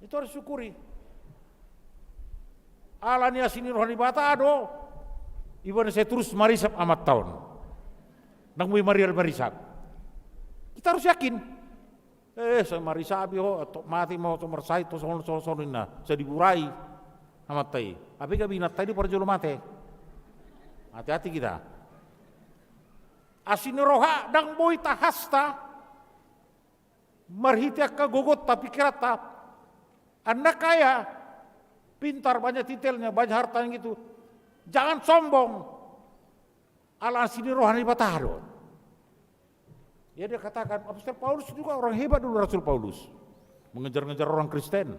Itu harus syukuri. Ala ni asi ni roha ni Debata do ibana sai torus marisap amanta on. Ndang boi mariar marisap. Kita harus yakin. Eh, sai marisapi ho, tok mate ma ho, tok marsahit ho, songon, songon, songon ninna, sai diburai amanta i. Hape gabe inanta i do parjolo mate. Hati-hati kita. Asi ni roha ndang boi tahasta marhite angka gogonta, pikiranta. Anda kaya, pintar, banyak titelnya, banyak hartanya gitu. Jangan sombong. Ala asi ni roha ni Debata do. Ya, dia katakan, Apostel Paulus juga orang hebat dulu, Rasul Paulus. Mengejar-ngejar orang Kristen,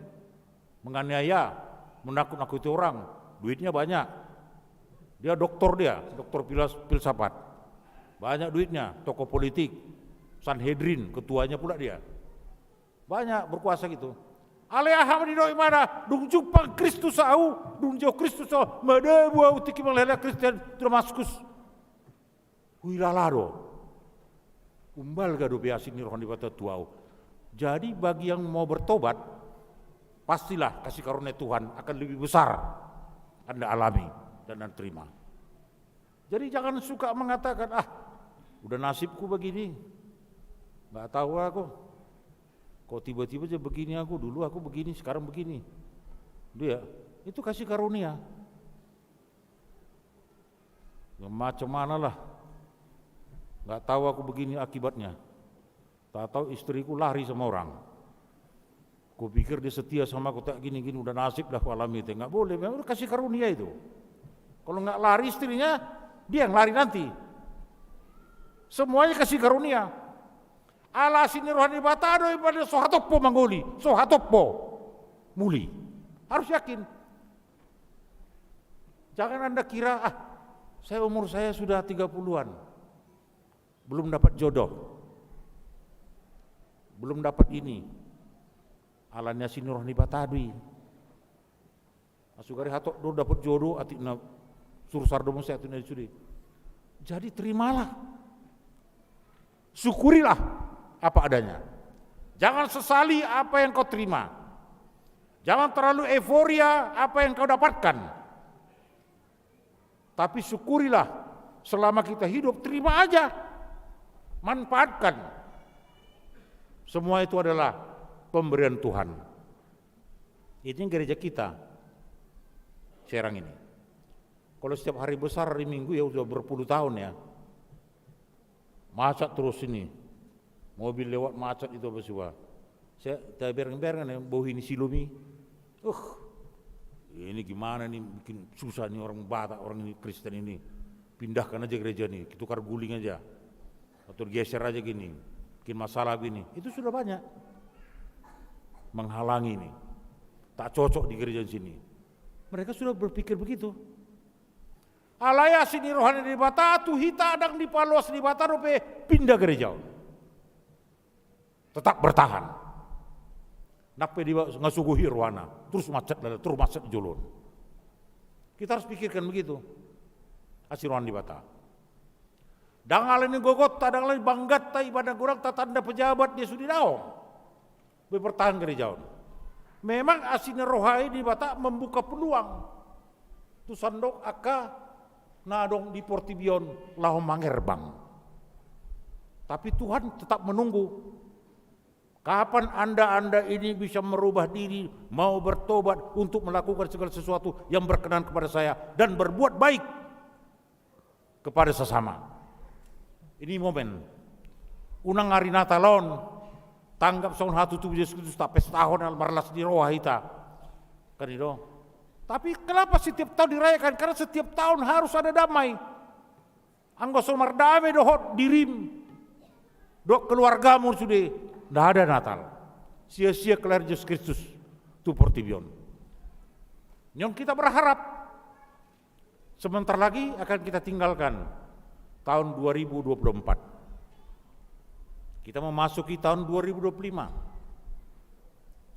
menganiaya, menakut-nakuti orang. Duitnya banyak. Dia doktor dia, doktor filas-, filsafat. Banyak duitnya, tokoh politik. Sanhedrin, ketuanya pula dia. Banyak berkuasa gitu. Alai aha ma didok ibana, dung jumpang Kristus ahu, dung jou Kristus ahu, madabu ahu tingki mangalehon Kristen tu Damaskus. Huilala do. Umbalga dope asi ni roha ni Debata tu ahu. Jadi bagi yang mau bertobat, pastilah kasih karunia Tuhan akan lebih besar Anda alami dan Anda terima. Jadi jangan suka mengatakan, "Ah, udah nasibku begini. Nggak tahu aku. Kok tiba-tiba aja begini aku, dulu aku begini, sekarang begini." Dia, itu kasih karunia. Ya, macam mana lah. Nggak tahu aku begini akibatnya. Tahu-tahu istriku lari sama orang. Kupikir dia setia sama aku, tak gini-gini, udah nasib dah ku alami itu. Nggak boleh, memang udah kasih karunia itu. Kalau nggak lari istrinya, dia yang lari nanti. Semuanya kasih karunia. Ala asi ni roha ni Debata do ibana so hatop ho mangoli, so hatop ho muli. Harus yakin. Jangan Anda kira, "Ah, saya, umur saya sudah tiga puluhan. Belum dapat jodoh. Belum dapat ini." Ala ni asi ni roha ni Debata do i. Sugari hatop do dapot jodoh, atik na sursar do muse, atik na sude. Jadi terimalah. Syukurilah apa adanya. Jangan sesali apa yang kau terima. Jangan terlalu euforia apa yang kau dapatkan. Tapi syukurilah, selama kita hidup, terima aja. Manfaatkan. Semua itu adalah pemberian Tuhan. Ini gereja kita, Serang ini. Kalau setiap hari besar, hari Minggu, ya sudah berpuluh tahun ya. Macet terus ini. Mobil lewat macet itu apa semua. Saya, saya bereng-bereng nih, bau ini siloam i. Uh, ini gimana nih, bikin susah nih orang Batak, orang ini Kristen ini. Pindahkan aja gereja ini, tukar guling aja. Atau geser aja gini, bikin masalah gini. Itu sudah banyak. Menghalangi ini. Tak cocok di gereja sini. Mereka sudah berpikir begitu. Alai asi ni roha ni Debata tu hita ndang dipaloas Debata dope pinda gereja on. Tetap bertahan. Nang pe di nga sogo i rohana, terus macet lala, terus macet jolo on. Kita harus pikirkan begitu. Asi roha ni Debata. Ndang alani gogonta, ndang alani bangganta, ibana godang tatanda pejabat dia sude, daong. Boi bertahan gereja on. Memang asi ni roha i Debata membuka peluang tu sandok angka na adong di portibi on laho mangerbang. Tapi Tuhan tetap menunggu. Kapan anda-anda ini bisa merubah diri, mau bertobat untuk melakukan segala sesuatu yang berkenan kepada saya dan berbuat baik kepada sesama. Ini momen. Unang ari Natal on, tanggap songon hatutubu Jesus Kristus, tapestahon, ala marlas ni roha hita. Kan i do. Tapi kenapa setiap tahun dirayakan? Karena setiap tahun harus ada damai. Anggo so mardame dohot dirim dohot keluargamu sude, nda ada Natal. Sia-sia kelahiran Jesus Kristus tu portibi on. Nion kita berharap sebentar lagi akan kita tinggalkan tahun dua ribu dua puluh empat. Kita memasuki tahun dua ribu dua puluh lima.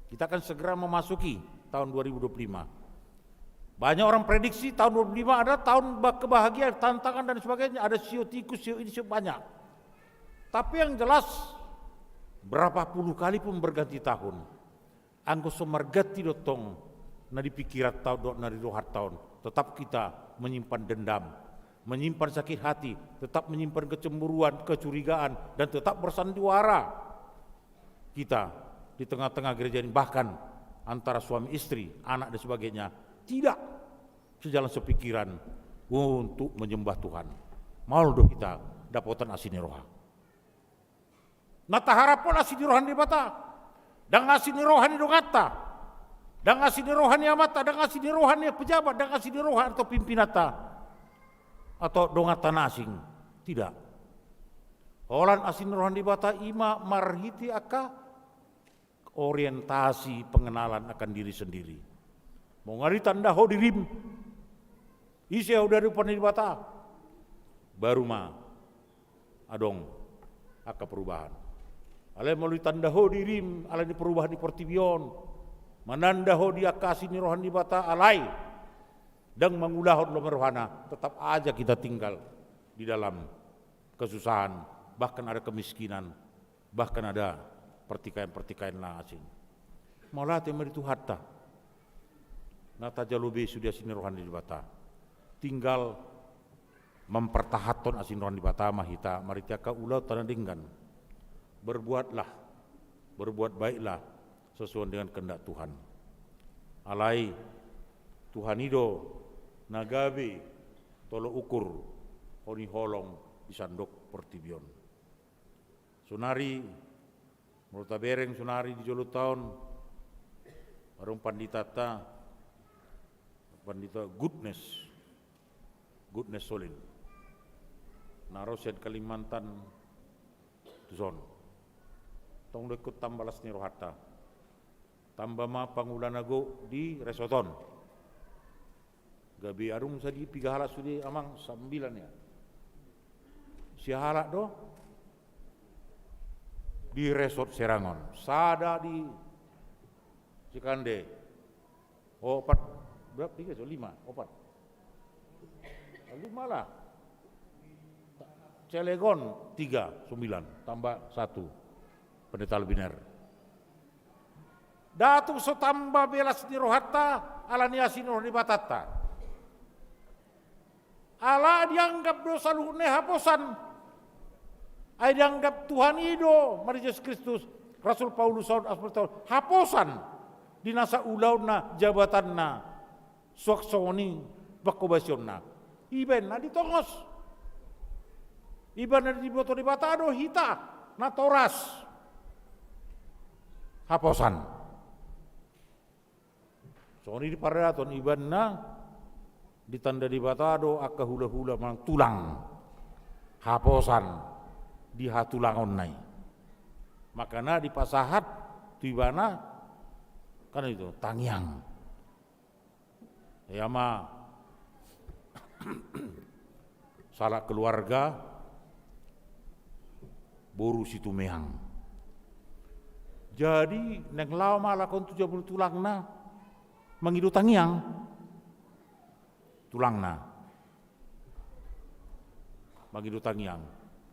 Kita akan segera memasuki tahun dua ribu dua puluh lima. Banyak orang prediksi tahun dua puluh lima adalah tahun ba-, kebahagiaan, tantangan dan sebagainya. Ada sio tikus, sio ini, sio banyak. Tapi yang jelas, berapa puluh kali pun berganti tahun, anggo so marganti do tong na di pingkiranta on dohot na di rohanta on. Tetap kita menyimpan dendam, menyimpan sakit hati, tetap menyimpan kecemburuan, kecurigaan, dan tetap bersandiwara kita di tengah-tengah gereja ini, bahkan antara suami istri, anak dan sebagainya, tidak sejalan sepikiran untuk menyembah Tuhan. Maol do hita dapotan asi ni roha. Na taharaphon asi ni roha ni Debata, ndang asi ni roha ni donganta, ndang asi ni roha ni amanta, ndang asi ni roha ni pejabat, ndang asi ni roha atau pimpinanta, atau donganta na asing. Tidak. Holan asi ni roha ni Debata i ma marhite angka orientasi pengenalan akan diri sendiri. Molo ditanda ho dirim, ise ho di adopan ni Debata, baru ma adong angka perubahan. Alai molo ditanda ho dirim ala ni perubahan di portibi on, mananda ho di angka asi ni roha ni Debata alai ndang mangulahon lomo ni rohana, tetap aja kita tinggal di dalam kesusahan, bahkan ada kemiskinan, bahkan ada pertikaian-pertikaian na asing. Mauliate ma di Tuhanta. Na tajalo be sude asi ni roha ni Debata. Tinggal mempertahanhon asi ni roha ni Debata ma hita marhite angka ulaonta na denggan. Berbuatlah, berbuat baiklah sesuai dengan kehendak Tuhan. Alai Tuhan i do na gabe tolok ukur honi holong di sandok portibi on. Sonari molo tabereng sonari di jolonta on, adong panditanta, pandita Goodness, Goodness Solin, na ro sian Kalimantan tuson. Tong do ingkon tamba las ni rohanta. Tamba ma pangula na gok di resort on. Gabe adong sadi piga halak sude, Amang? Sambilan, ya. Sia halak do di resort Serang on? Sada di Cikande. Opat. Berapa? Tiga, so, lima, opat. Lima lah. Cilegon tiga, sembilan, tambah satu. Pendeta Albiner. Ndang tung so tamba be las ni rohanta ala ni asi ni roha ni Debatanta. Ala dianggap do saluhutna i haposan. Ai dianggap Tuhan i do, marhite Jesus Kristus, Rasul Paulus, Saul, Apostel Paulus, haposan di nasa ulaonna, jabatanna, suang songon i pangkobasionna. Ibaen na ditongos. Ibaen na diboto Debata do hita natoras. Haposan. Songon i di paradaton, ibaen na ditanda Debata do angka hulahula manang tulang. Haposan di hatulangonna i. Makana dipasahat tu ibana, kan itu, tangiang. Ia ma sahalak keluarga, boru Situmeang. Jadi naeng laho ma halak on tu jabu ni tulangna mangido tangiang. Tulangna mangido tangiang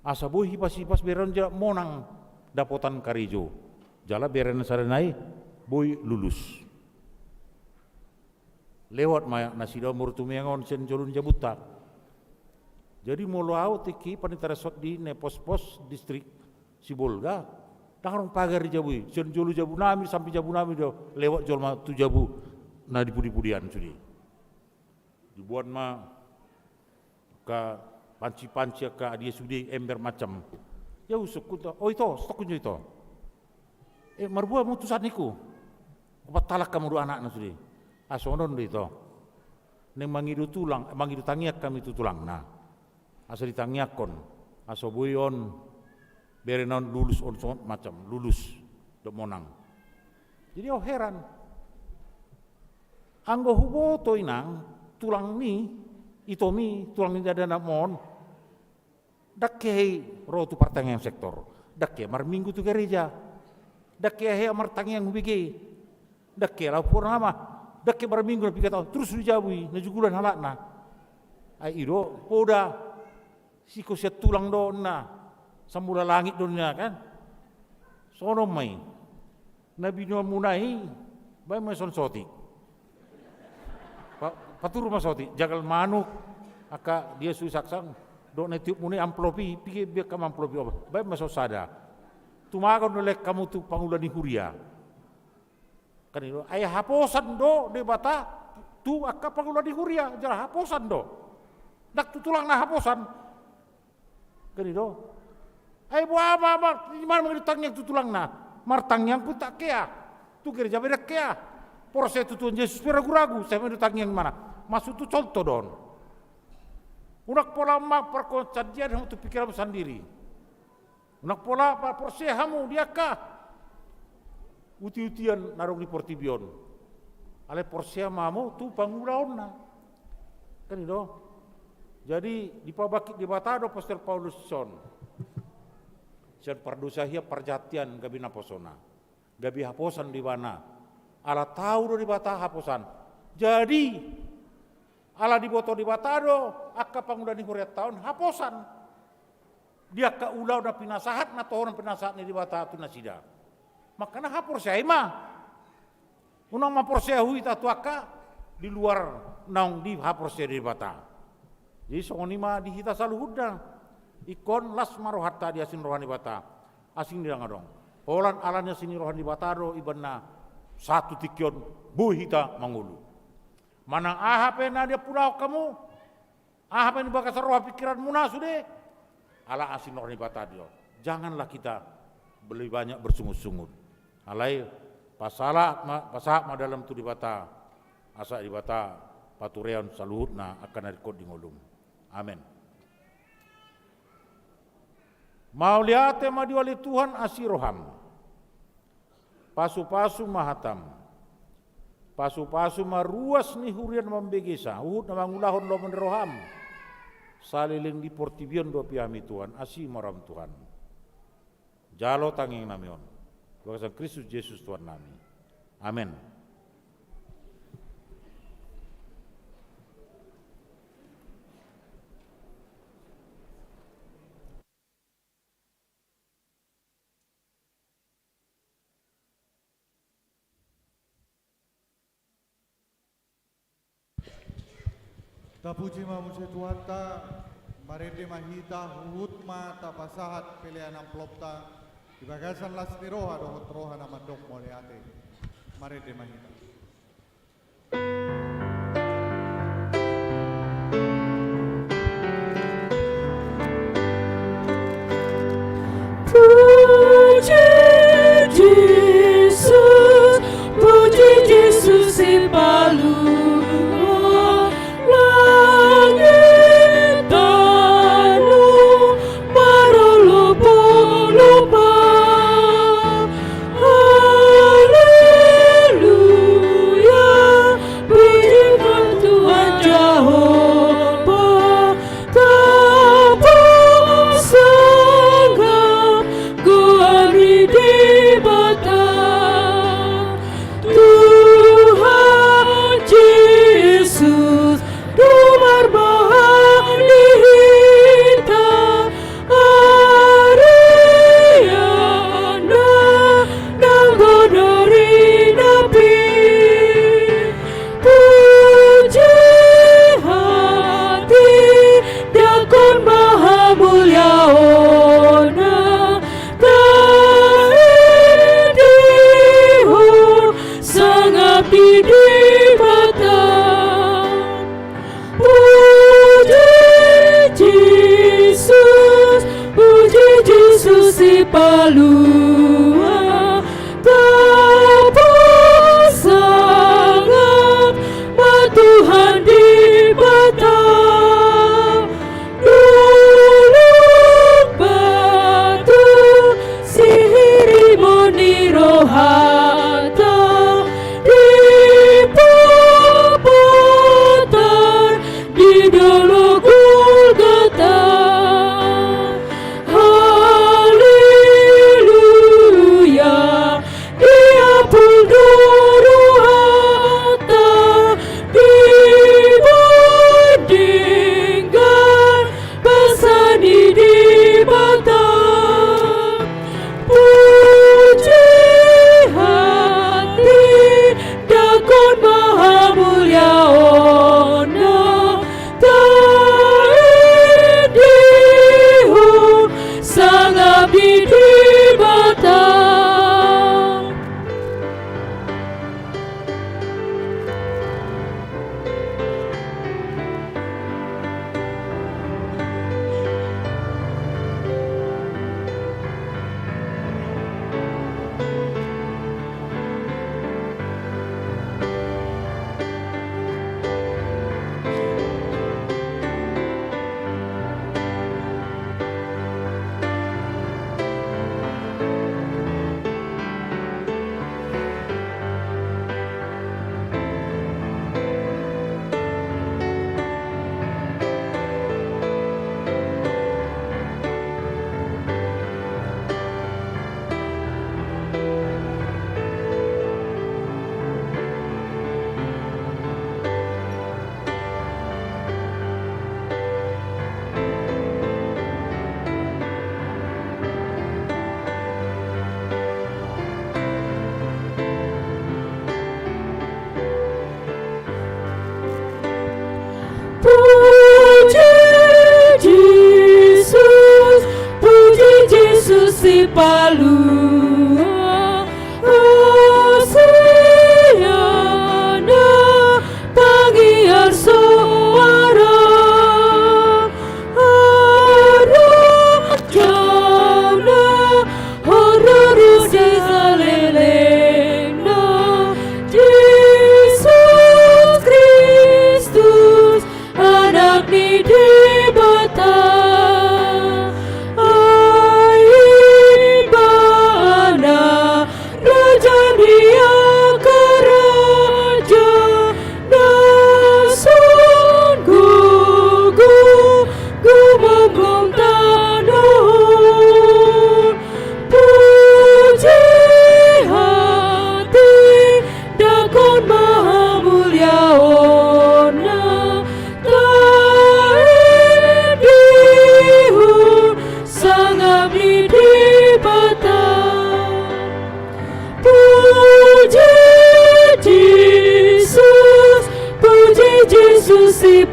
asa boi hipas-hipas bere on jala monang dapotan karejo. Jala bere na sada nai boi lulus. Lewat ma nasida on boru Tumeang on sian jolo ni jabunta. Jadi molo ahu tingki i pandita resort di Nepospos, distrik Sibolga, ndang adong pagar di jabu i. Sian jolo jabunami sampe jabunami do lewat jolma tu jabu na di pudi-pudian sude. Dibuat ma angka panci-panci, angka dia sude, ember macam. Ia husungkun, "O ito, sitokkun jo ito. E, marboa hamu tusan ningku? Opat halak hamu do anakna sude." Asa on do ito. Naeng mangido tulang, mangido tangiang hami tu tulangna. Asa ditangiangkon, asa boi on berena on lulus, on songon macam lulus dohot monang. Jadi ahu heran. Anggo huboto, inang, tulangmi, itomi, tulang ni dadanam on, ndang hea i ro tu partangiangan sektor, ndang hea marminggu tu gereja, ndang hea martangiang hu B G, ndang hea laho purnama, ndang hea marminggu na piga taon, torus do di jabu i, na jugulan halakna. Ai i do poda, sihol sian tulang do ninna, sambola langit do ninna, kan? Songon on ma i. Na binoanmuna i, baen ma i songon sotik. Patur ma soti, jagal manuk, angka dia sui saksang, dohot na tiop muna i amplop i, pige be angka amplop i, oba, baen ma so sada. Tumagon do leleng hamu tu pangula ni huria. Kan i do, ai haposan do Debata tu angka pangula ni huria, jala haposan do. Ndang tu tulangna haposan. Kan i do. Ai boha ma, ma, i ma na mangido tangiang tu tulangna. Martangiang pe ndang hea. Tu gereja pe ndang hea. Porsea tu Tuhan Jesus pe ragu-ragu, sai mangido tangiang i ma na. Maksud tu contoh do on. Unang pola ma parkoncandian hamu tu pikiranmu sandiri. Unang pola pa porsea hamu di angka uti-utian na adong di portibi on. Alai porsea ma hamu tu pangulaonna. Kan i do. Jadi dipabangkit Debata do apostel Paulus on. Sian pardosa hian, parjahatian, gabe naposona. Gabe haposan do ibana. Ala tau do Debata haposan. Jadi ala diboto Debata do angka pangula ni hurianta on haposan. Di angka ulaon na pinasahat, na tohonan pinasahat ni Debata tu nasida. Makana haporseai ma. Unang ma porsea hita tu angka di luar naung dihaporseai Debata. Jadi songon i ma di hita saluhutna. Ingkon las ma rohanta di asi ni roha ni Debata. Asing ndang adong. Holan ala ni asi ni roha ni Debata do ibana sahat tu tingki on boi hita mangolu. Manang aha pe na diampulahon hamu, aha pe na di bagasan roha pikiranmuna sude, ala asi ni roha ni Debata do. Janganlah kita lebih banyak bersungut-sungut. Alai pasahat ma, pasahat ma dalanmu tu Debata, asa Debata paturean saluhutna angka na ringkot di ngolum. Amen. Mauliate ma di ale Tuhan asi roham. Pasu-pasu ma hatam. Pasu-pasu ma ruas ni huria na mambegesa, huhut na mangulahon lomo ni roham. Saleleng di portibi on dope hami Tuhan, asi ma roham Tuhan. Jalo tangiang nami on. Bagasan Kristus Jesus Tuhan nami. Amen. Tapuji ma muse Tuhanta, marende ma hita, huhut ma tapasahat pelean amplopta, di bagasan las ni roha dohot roha na mandok mauliate. Marende ma hita. Puji Jesus, puji Jesus, sipaluhon langit tano marolopolopan. Haleluya, puji ma Tuhan Jahowa.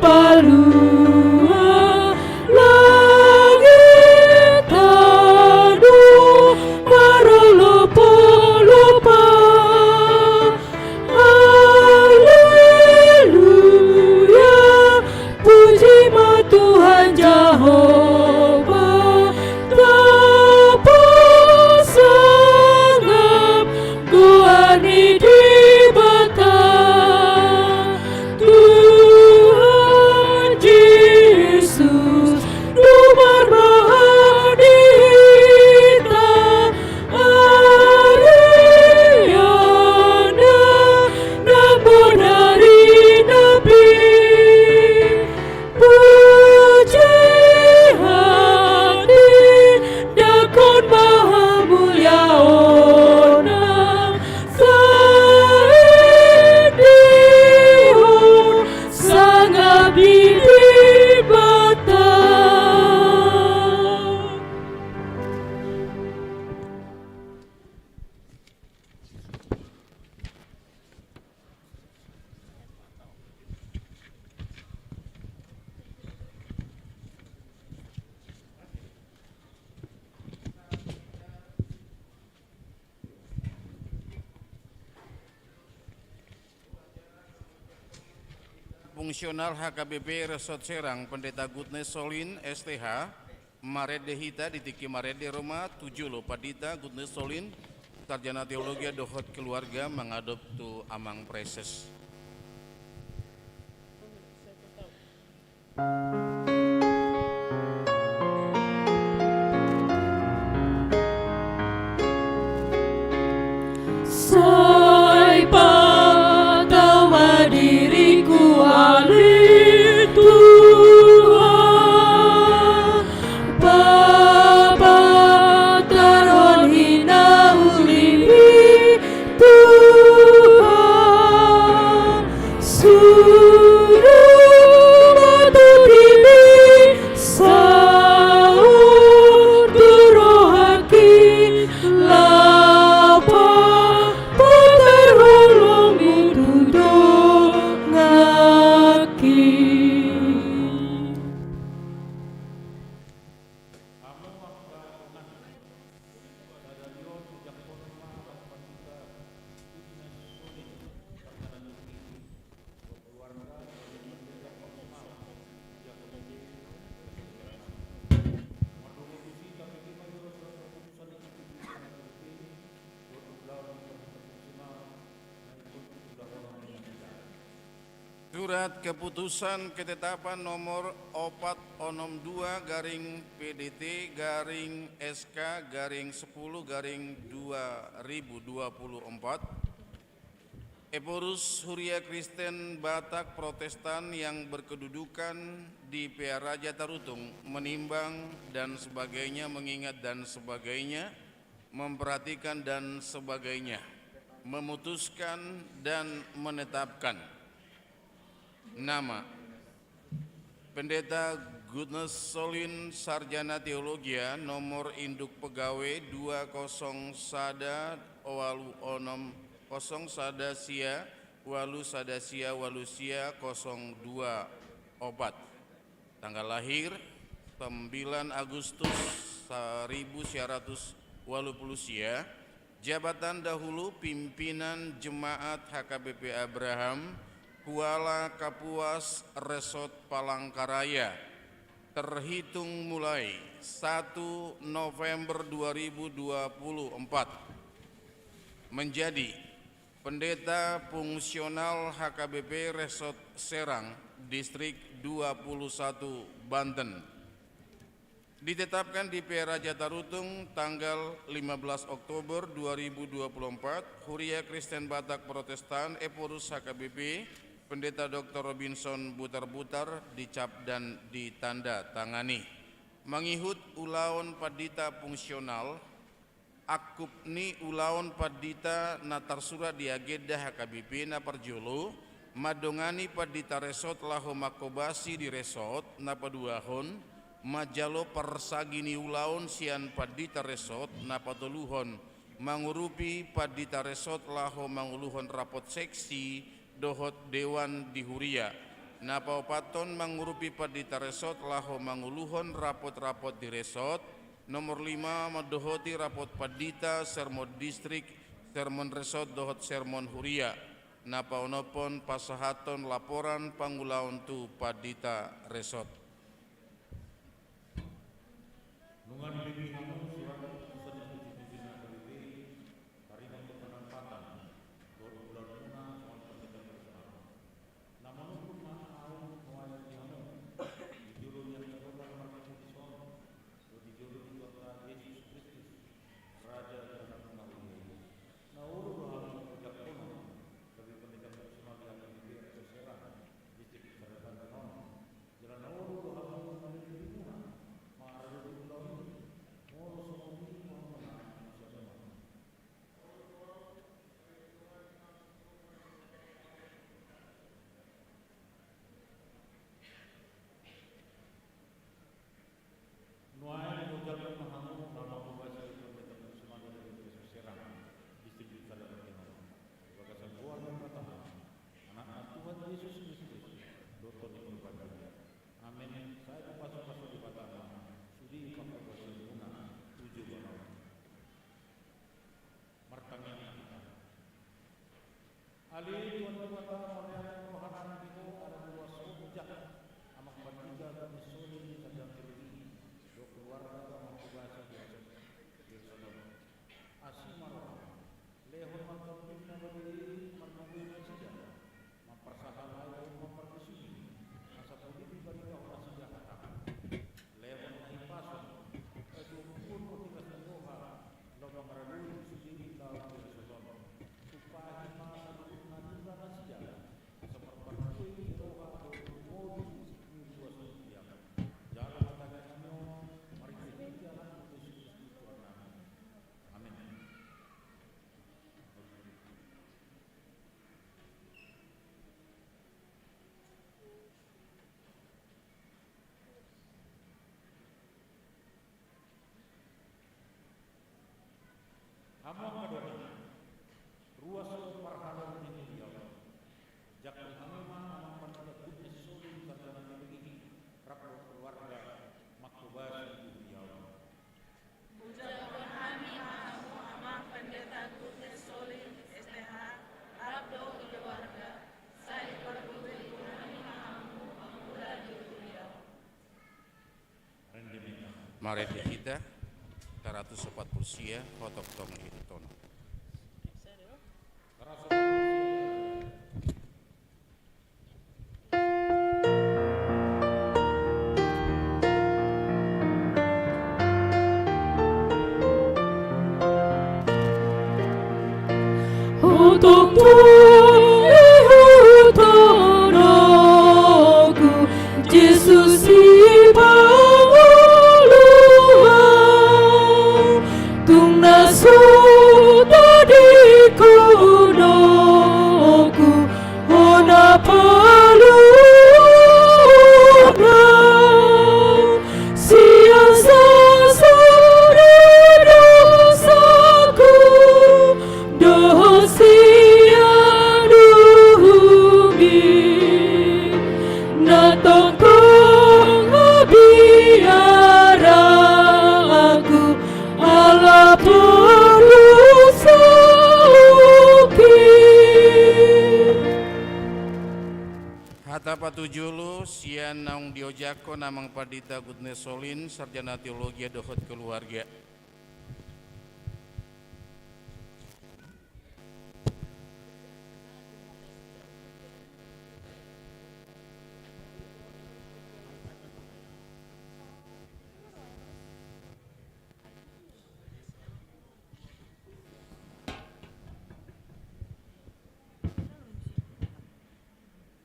Palua langit tano marlopolopa. Haleluya, puji ma Tuhan Jahowa, tapasangap goar ni Debata. Tuhan Jesus, dumar ma di hita, ariana nang bonari napi. Puji hatindangkon ma hamuliaonna, sae dihon sangap di Debata. Fungsional H K B P Resort Serang, Pendeta Goodness Solin, S T H, marende hita di tingki marende ro ma tu jolo Pandita Goodness Solin, Sarjana Teologia dohot keluarga mangadop tu Amang Praeses. Sai patau ma diringku ale Tuhan, papatarhon hinauli-Mi Tuhan. Suru ma tu di-Mi saur tu rohangki, laho papatarhon holong-Mi tu donganki. Surat keputusan ketetapan nomor opat onom dua garing P D T garing S K garing sepuluh garing dua ribu dua puluh empat. Ephorus Huria Kristen Batak Protestan yang berkedudukan di Pearaja Tarutung menimbang dan sebagainya, mengingat dan sebagainya, memperhatikan dan sebagainya, memutuskan dan menetapkan nama Pendeta Goodness Solin, Sarjana Teologia, nomor induk pegawe dua kosong sada walu onom kosong sada sia walu sada sia walu sia kosong dua opat. Tanggal lahir, sembilan Agustus seribu sia ratus walu pulu sia. Jabatan dahulu pimpinan jemaat H K B P Abraham, Kuala Kapuas, Resort Palangkaraya, terhitung mulai satu November dua ribu dua puluh empat, menjadi Pendeta Fungsional H K B P Resort Serang, Distrik dua puluh satu, Banten. Ditetapkan di Pearaja Tarutung tanggal lima belas Oktober dua ribu dua puluh empat, Huria Kristen Batak Protestan Ephorus H K B P, Pendeta Doktor Robinson Butarbutar, dicap dan ditandatangani. Mangihut ulaon pandita fungsional, angkup ni ulaon pandita na tarsurat di agenda H K B P, na parjolo, mandongani pandita resort laho manghobasi di resort, na paduahon, manjalo parsagi ni ulaon sian pandita resort, na patoluhon, mangurupi pandita resort laho manguluhon rapot seksi dohot dewan di huria, Na paopathon, mangurupi pandita resort laho manguluhon rapot-rapot di resort. Nomor lima, mandohoti rapot pandita, sermon distrik, sermon resort dohot sermon huria. Na paonomhon, pasahathon laporan pangulaon tu pandita resort. Nunga dilehon hamu surat keputusan ni H K B P i, taringot tu penempatan dohot ulaonmuna songon pendeta personal. Na manungkun ma ahu nuaeng di hamu, di jolo ni angka dongan marhite dison, dohot di jolo ni Tuhanta Jesus Kristus, Raja ni roha ni na huria i. Na olo do hamu mangojak hona gabe pendeta personal di H K B P Resort Serang, distrik Nusa Dua Tabi on. Jala na olo do hamu mangalehon dirimuna mangarade ulaon i, molo songon i rohamuna, na sian Tuhan. Nuaeng mangojak ma hamu laho mangobasi pendeta personal di Resort Serang, distrik Nusa Dua Tabi on, di bagasan goar ni Debata, Anakna Tuhan Jesus Kristus, dohot Tondi Porbadia. Amen. Sai pasupasu Debata ma sude panghobasionmuna tu joloan on. Martangiang ma hita. Ale Tuhan Debata, marmeam roha nami di Ho, ala ni ruas Ho hujalo amang pandita Gudnes Holil sarjana teologi dohot keluarga manghobasion di resort on. Asi ma roham. Lehon ma Tondi na badia i margogo i nasida, mamparsahat hata i dohot mamparlisui, asa polit dibaritahon nasida hatam. Lehon hahipason, hajongguon dohot igas ni roha, laho mangaradoti sude di laut di resort on. Tumpahi ma saluhutna nira nasida, asa marparbue di roha dohot di ngolu ni ruas ni huriam. Jalo ma tangiang nami on, marhitehite Anakmu Jesus Kristus Tuhannami. Amen. Hamu angka dongan, ruas on marhalado ni huria on. Jangkon hamu ma amang pandita Gudnes Holil sarjana teologi rap dohot keluarga manghobasion di huria on. Hujangkon hami ma hamu amang pandita Gudnes Holil, S T H, rap dohot keluarga, sai pargogoi hami ma hamu mangula di huria on. Marende hita, saratus opat pulu sia, hotop tong ihuthon. Hotop tong ihuthon ahu, Jesus Sipangoluan, tung na so tadingkon ahu, hona paluahon ahu sian sasada dosaku dohot sian uhummi, na tongtong habiaranku ala pardosaonki. Hata patujolo sian naung diojakhon amang pandita Gudnes Holil, sarjana teologia dohot keluarga.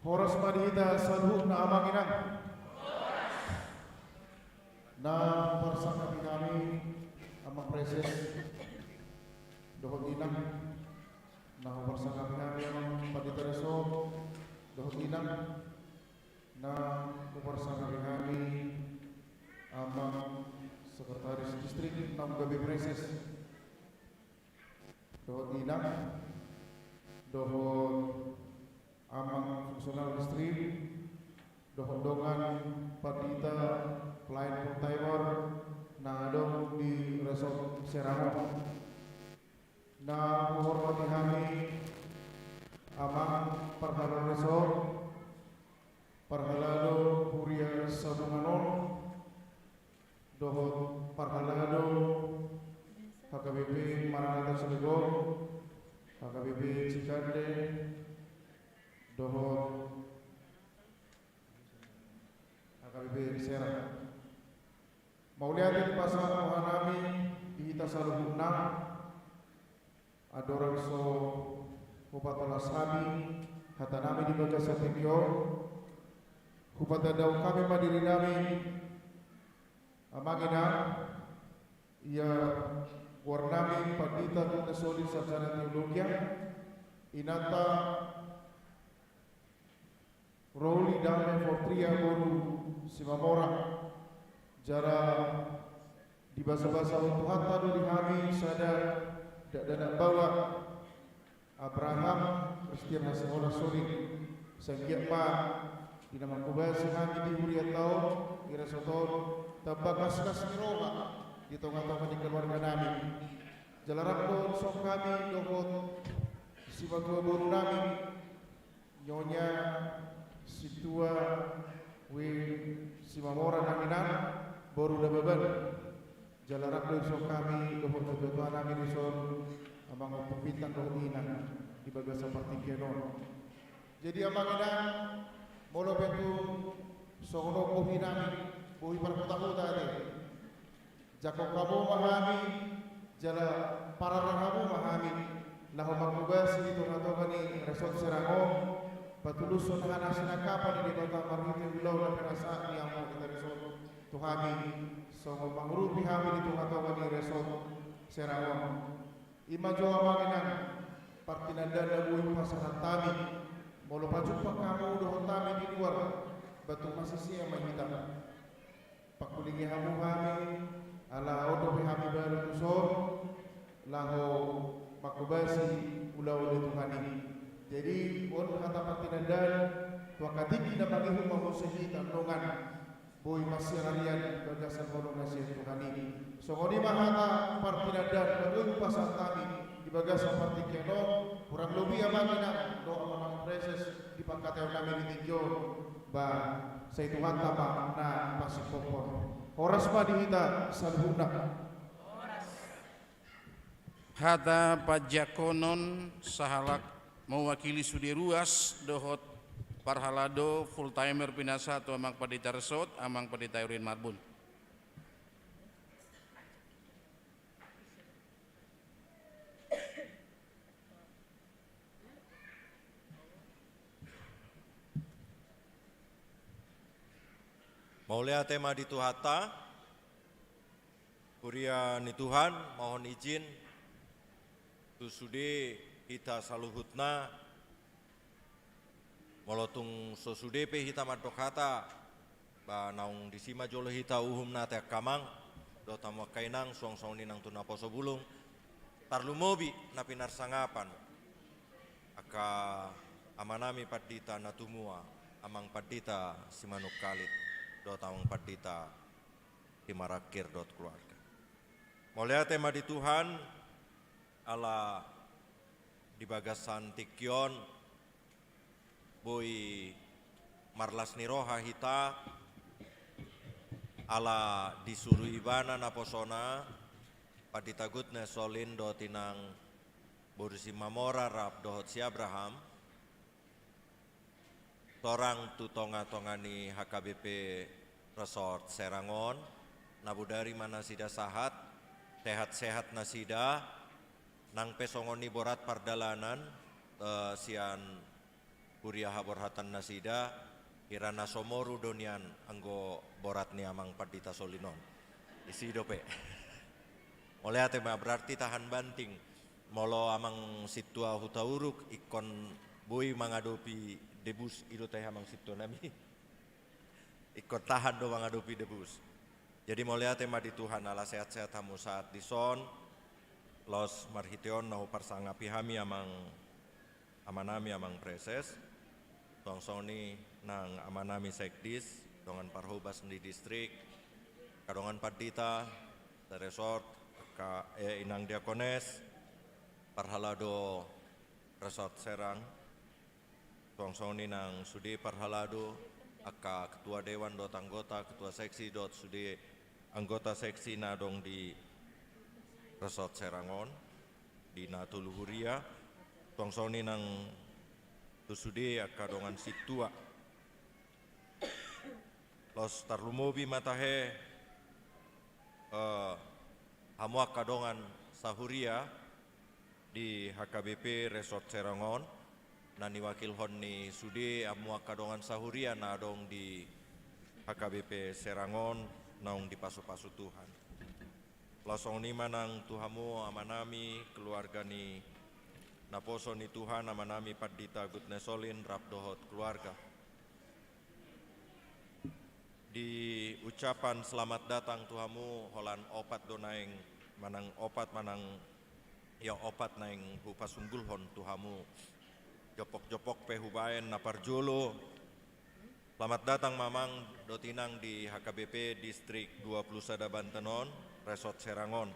Horas ma di hita saluhutna amang inang. Na huparsangapi hami amang praeses dohot inang. Na huparsangapi hami amang pandita resort dohot inang. Na huparsangapi hami amang sekretaris distrik naung gabe praeses dohot inang, dohot amang fungsional distrik, dohot dongan pandita pelayan full timer na adong di resort Serang on. Na huhormati hami amang parhalado resort, parhalado huria Sabungan on, dohot parhalado H K B P Maranatha Cilegon, H K B P Cikande, dohot H K B P Serang. Mauliate dipasahat rohanami di hita saluhutna. Andorang so hupatolhas hami hatanami di bagasan tingki on, hupatandahon hami ma dirinami, amang inang, ia goarnami pandita tu na soli sarjana teologia, inanta Roli Dame Fortria boru Simamora. Jala dibasabasahon Tuhanta do di hami sada dakdanak baoa, Abraham Christian Hasiholan Sodik. Sai anggiat ma di na manghobasi hami di hurianta on, di resort on, tamba gasgas ni roha di tongatonga ni keluarganami. Jala rap do dison hami dohot simatua borunami, Nyonya Sintua W Simamora nang inang, boru Nababan. Jala rap do dison hami dohot natuatuanami dison, amang Ompung Bintang dohot inang, di bagasan partingkian on. Jadi amang inang, molo pe tung songon on bohinami, bohi parhutahuta ate, jangkon hamu ma hami, jala pararang hamu ma hami, laho manghobasi di tongatonga ni resort Serang on, patulushon hata sinangkapan ni Debata marhite ulaon na pinasahat ni amang pandita resort tu hami, songon mangurupi hami di tongatonga ni resort Serang on. I ma jo amang inang, partinandaan na boi pasahat hami, molo pajumpang hamu dohot hami di luar, ba tung masisea ma hita. Pangkulingi hamu hami, ala on dope hami baru tuson, laho manghobasi ulaon ni Tuhan i. Jadi, on hata partinandaan, tu angka tingki na mangihut ma muse hita dongan, boi mansai arian di bagasan holong na sian Tuhan i. Songon i ma hata partinandaan na boi hupasahat hami di bagasan partingkian on, hurang lobi amang inang dohot amang praeses di pangkataionnami di tingki on. Ba, sai Tuhanta ma na pasingkophon. Horas ma di hita saluhutna. Hata panjangkonon sahalak mewakili sude ruas dohot parhalado full timer pinasahat tu amang pandita resort, amang pandita Erwin Marbun. Mauliate ma di Tuhanta, huria ni Tuhan, mohon izin tu sude hita saluhutna, molo tung so sude pe hita mandok hata, ba naung disi ma jolo hita uhumna ate angka amang dohot hamu angka inang, suang songon i nang tu naposo bulung, tarlumobi na pinarsangapan angka amanami pandita na tumua, amang pandita Simanungkalit dohot amang pandita Simarangkir dohot keluarga. Mauliate ma di Tuhan, ala di bagasan tingki on boi marlas ni roha hita, ala disuru ibana naposona, pandita Gutnes Olin dohot inang boru Simamora rap dohot si Abraham, torang tu tongatonga ni H K B P Resort Serang on, na bodari ma nasida sahat, sehat-sehat nasida, nang pe songon i borat pardalanan, eh, sian huria haborhatan nasida, hira na so moru do nian anggo borat ni amang pandita Solin on. Disi dope. Mauliate ma, berarti tahan banting. Molo amang sintua Hutauruk ingkon boi mangadopi debus, i do tahe amang sintuanami. Ingkon tahan do mangadopi debus. Jadi mauliate ma di Tuhan ala sehat-sehat hamu sahat dison. Laos marhite on na huparsangapi hami amang, amanami amang praeses. Suang songon i nang amanami sekdis, dongan parhobas ni distrik, angka dongan pandita, seresort, angka, eh, inang diakones, parhalado resort Serang, suang songon i nang sude parhalado, angka ketua dewan dohot anggota, ketua seksi dohot sude anggota seksi na adong di resort Serang on, di na tolu huria, suang songon i nang tu sude angka dongan sintua. Laos tarlumobi ma tahe, eh, hamu angka dongan sahuria di H K B P Resort Serang on, na niwakilhon ni sude hamu angka dongan sahuria na adong di H K B P Serang on, naung dipasupasu Tuhan. Laos songon i ma nang tu hamu amanami, keluarga ni naposo ni Tuhan, amanami Pandita Gutnes Olin rap dohot keluarga. Di ucapan selamat datang tu hamu, holan opat do naeng, manang opat manang, ya, opat naeng hupasunggulhon tu hamu. Jompok-jompok pe hubaen, na parjolo, selamat datang ma amang dohot inang di H K B P Distrik dua puluh sada Banten on, Resort Serang on.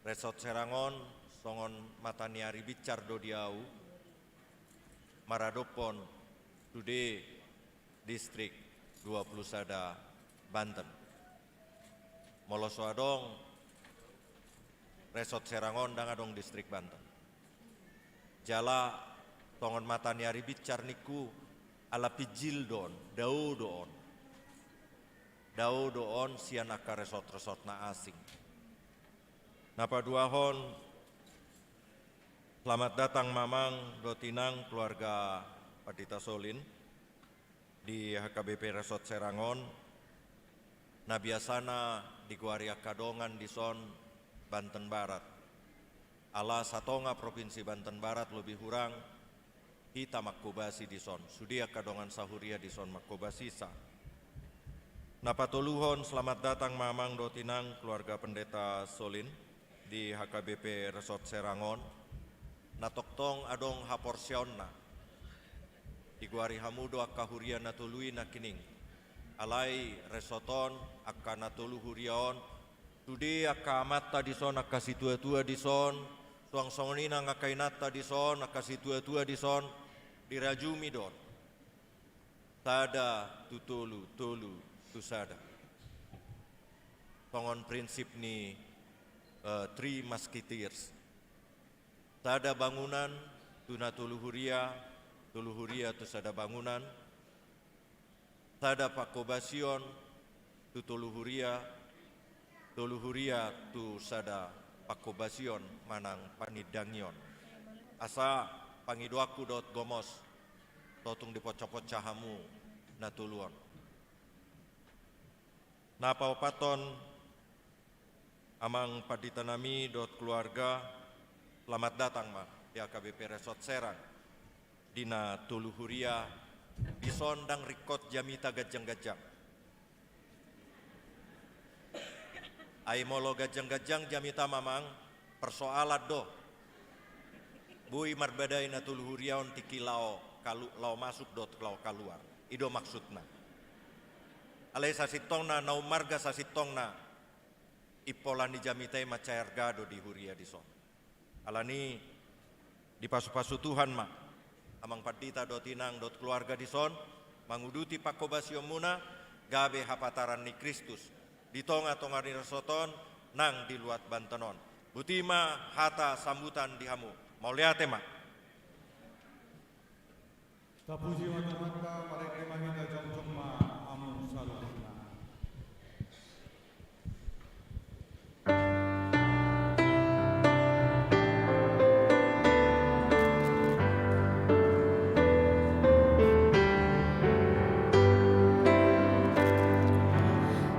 Resort Serang on songon mata ni ari binsar do di au maradophon sude Distrik dua puluh sada Banten. Molo so adong Resort Serang on, ndang adong Distrik Banten. Jala songon mata ni ari binsar ningku, ala pinjil do on, dao do on. Dao do on sian angka resort-resort na asing. Na paduahon, selamat datang ma amang dohot inang, keluarga Pandita Solin, di H K B P Resort Serang on, na biasana digoari angka dongan dison Banten Barat. Ala satonga Provinsi Banten Barat lobi hurang hita manghobasi dison, sude angka dongan sahuria dison manghobasisa. Na patoluhon, selamat datang ma amang dohot inang, keluarga Pendeta Solin, di H K B P Resort Serang on, na tongtong adong haporseaonna. Digoari hamu do angka huria na tolu i nangkining. Alai resort on, angka na tolu huria on, sude angka amanta dison, angka situatua dison, suang songon i nang angka inanta dison, angka situatua dison, dirajumi do on. Sada tu tolu, tolu tu sada. Songon prinsip ni, eh, Three Musketeers. Sada bangunan tu na tolu huria, tolu huria tu sada bangunan, sada panghobasion tu tolu huria, tolu huria tu sada panghobasion manang panindangion. Asa pangidoanku dohot gomos, so tung diponsaponsa hamu na tolu on. Na paopathon, amang pandita nami dohot keluarga, selamat datang ma di H K B P Resort Serang. Di na tolu huria, dison ndang ringkot jamita ganjang-ganjang. Ai molo ganjang-ganjang jamita amang, persoalan do. Boi marbadai na tolu huria on tingki laho kalu-, laho masuk dohot laho kaluar. I do maksudna. Alai sasintongna, na ummarga sasintongna, impola ni jamita i mansai arga do di huria dison. Alani i, dipasupasu Tuhan ma amang pandita dohot inang dohot keluarga dison, manguduti panghobasionmuna, gabe hapataran ni Kristus di tonga-tonga ni resort on nang di luat Banten on. Boti ma hata sambutan di hamu. Mauliate ma. Tapuji ma Tuhanta, marende ma hita, jongjong ma hamu saluhutna.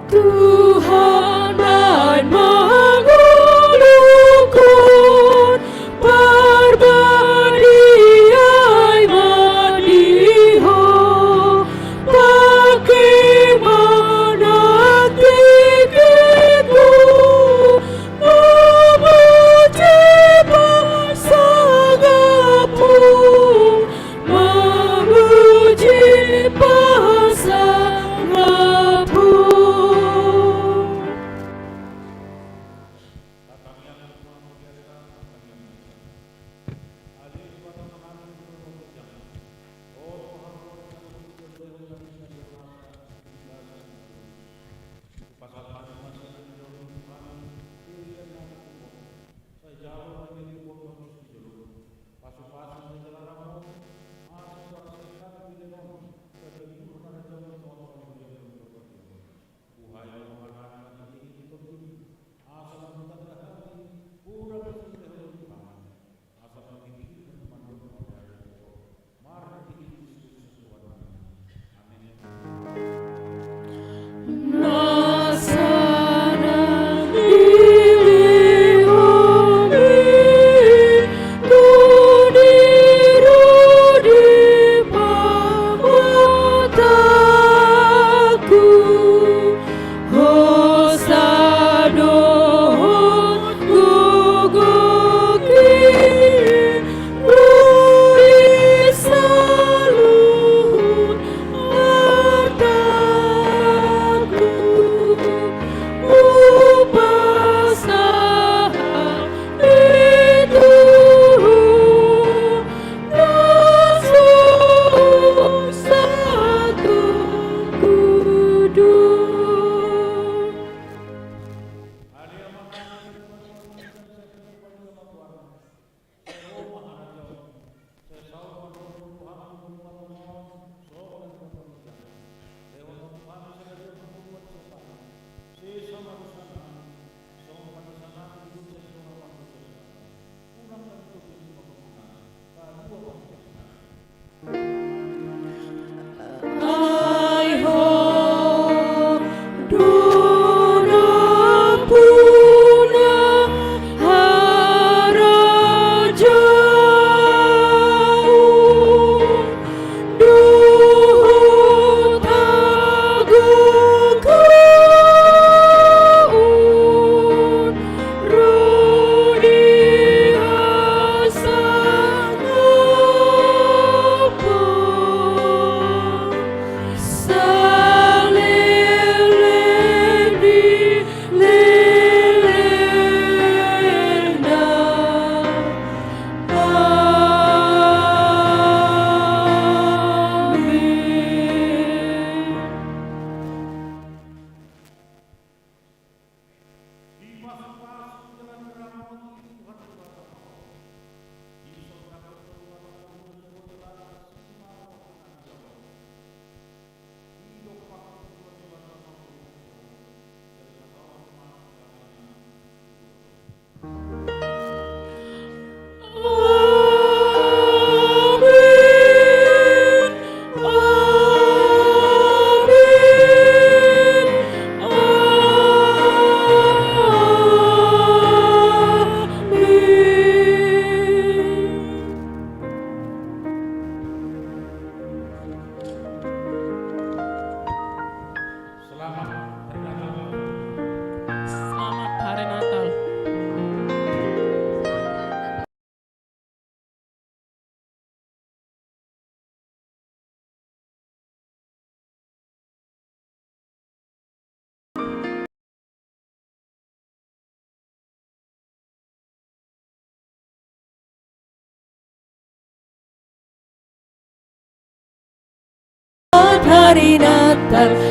Tuhan ma na mangulahon parbadiai ma di ho, pangke ma na tingkitmu, mamuji pasangapmu, mamuji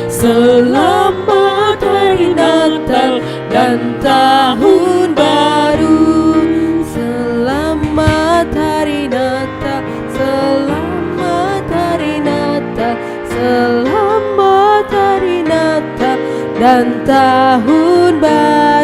Selamat Hari Natal dan Tahun Baru. Selamat Hari Natal, selamat Hari Natal, selamat Hari Natal dan Tahun Baru.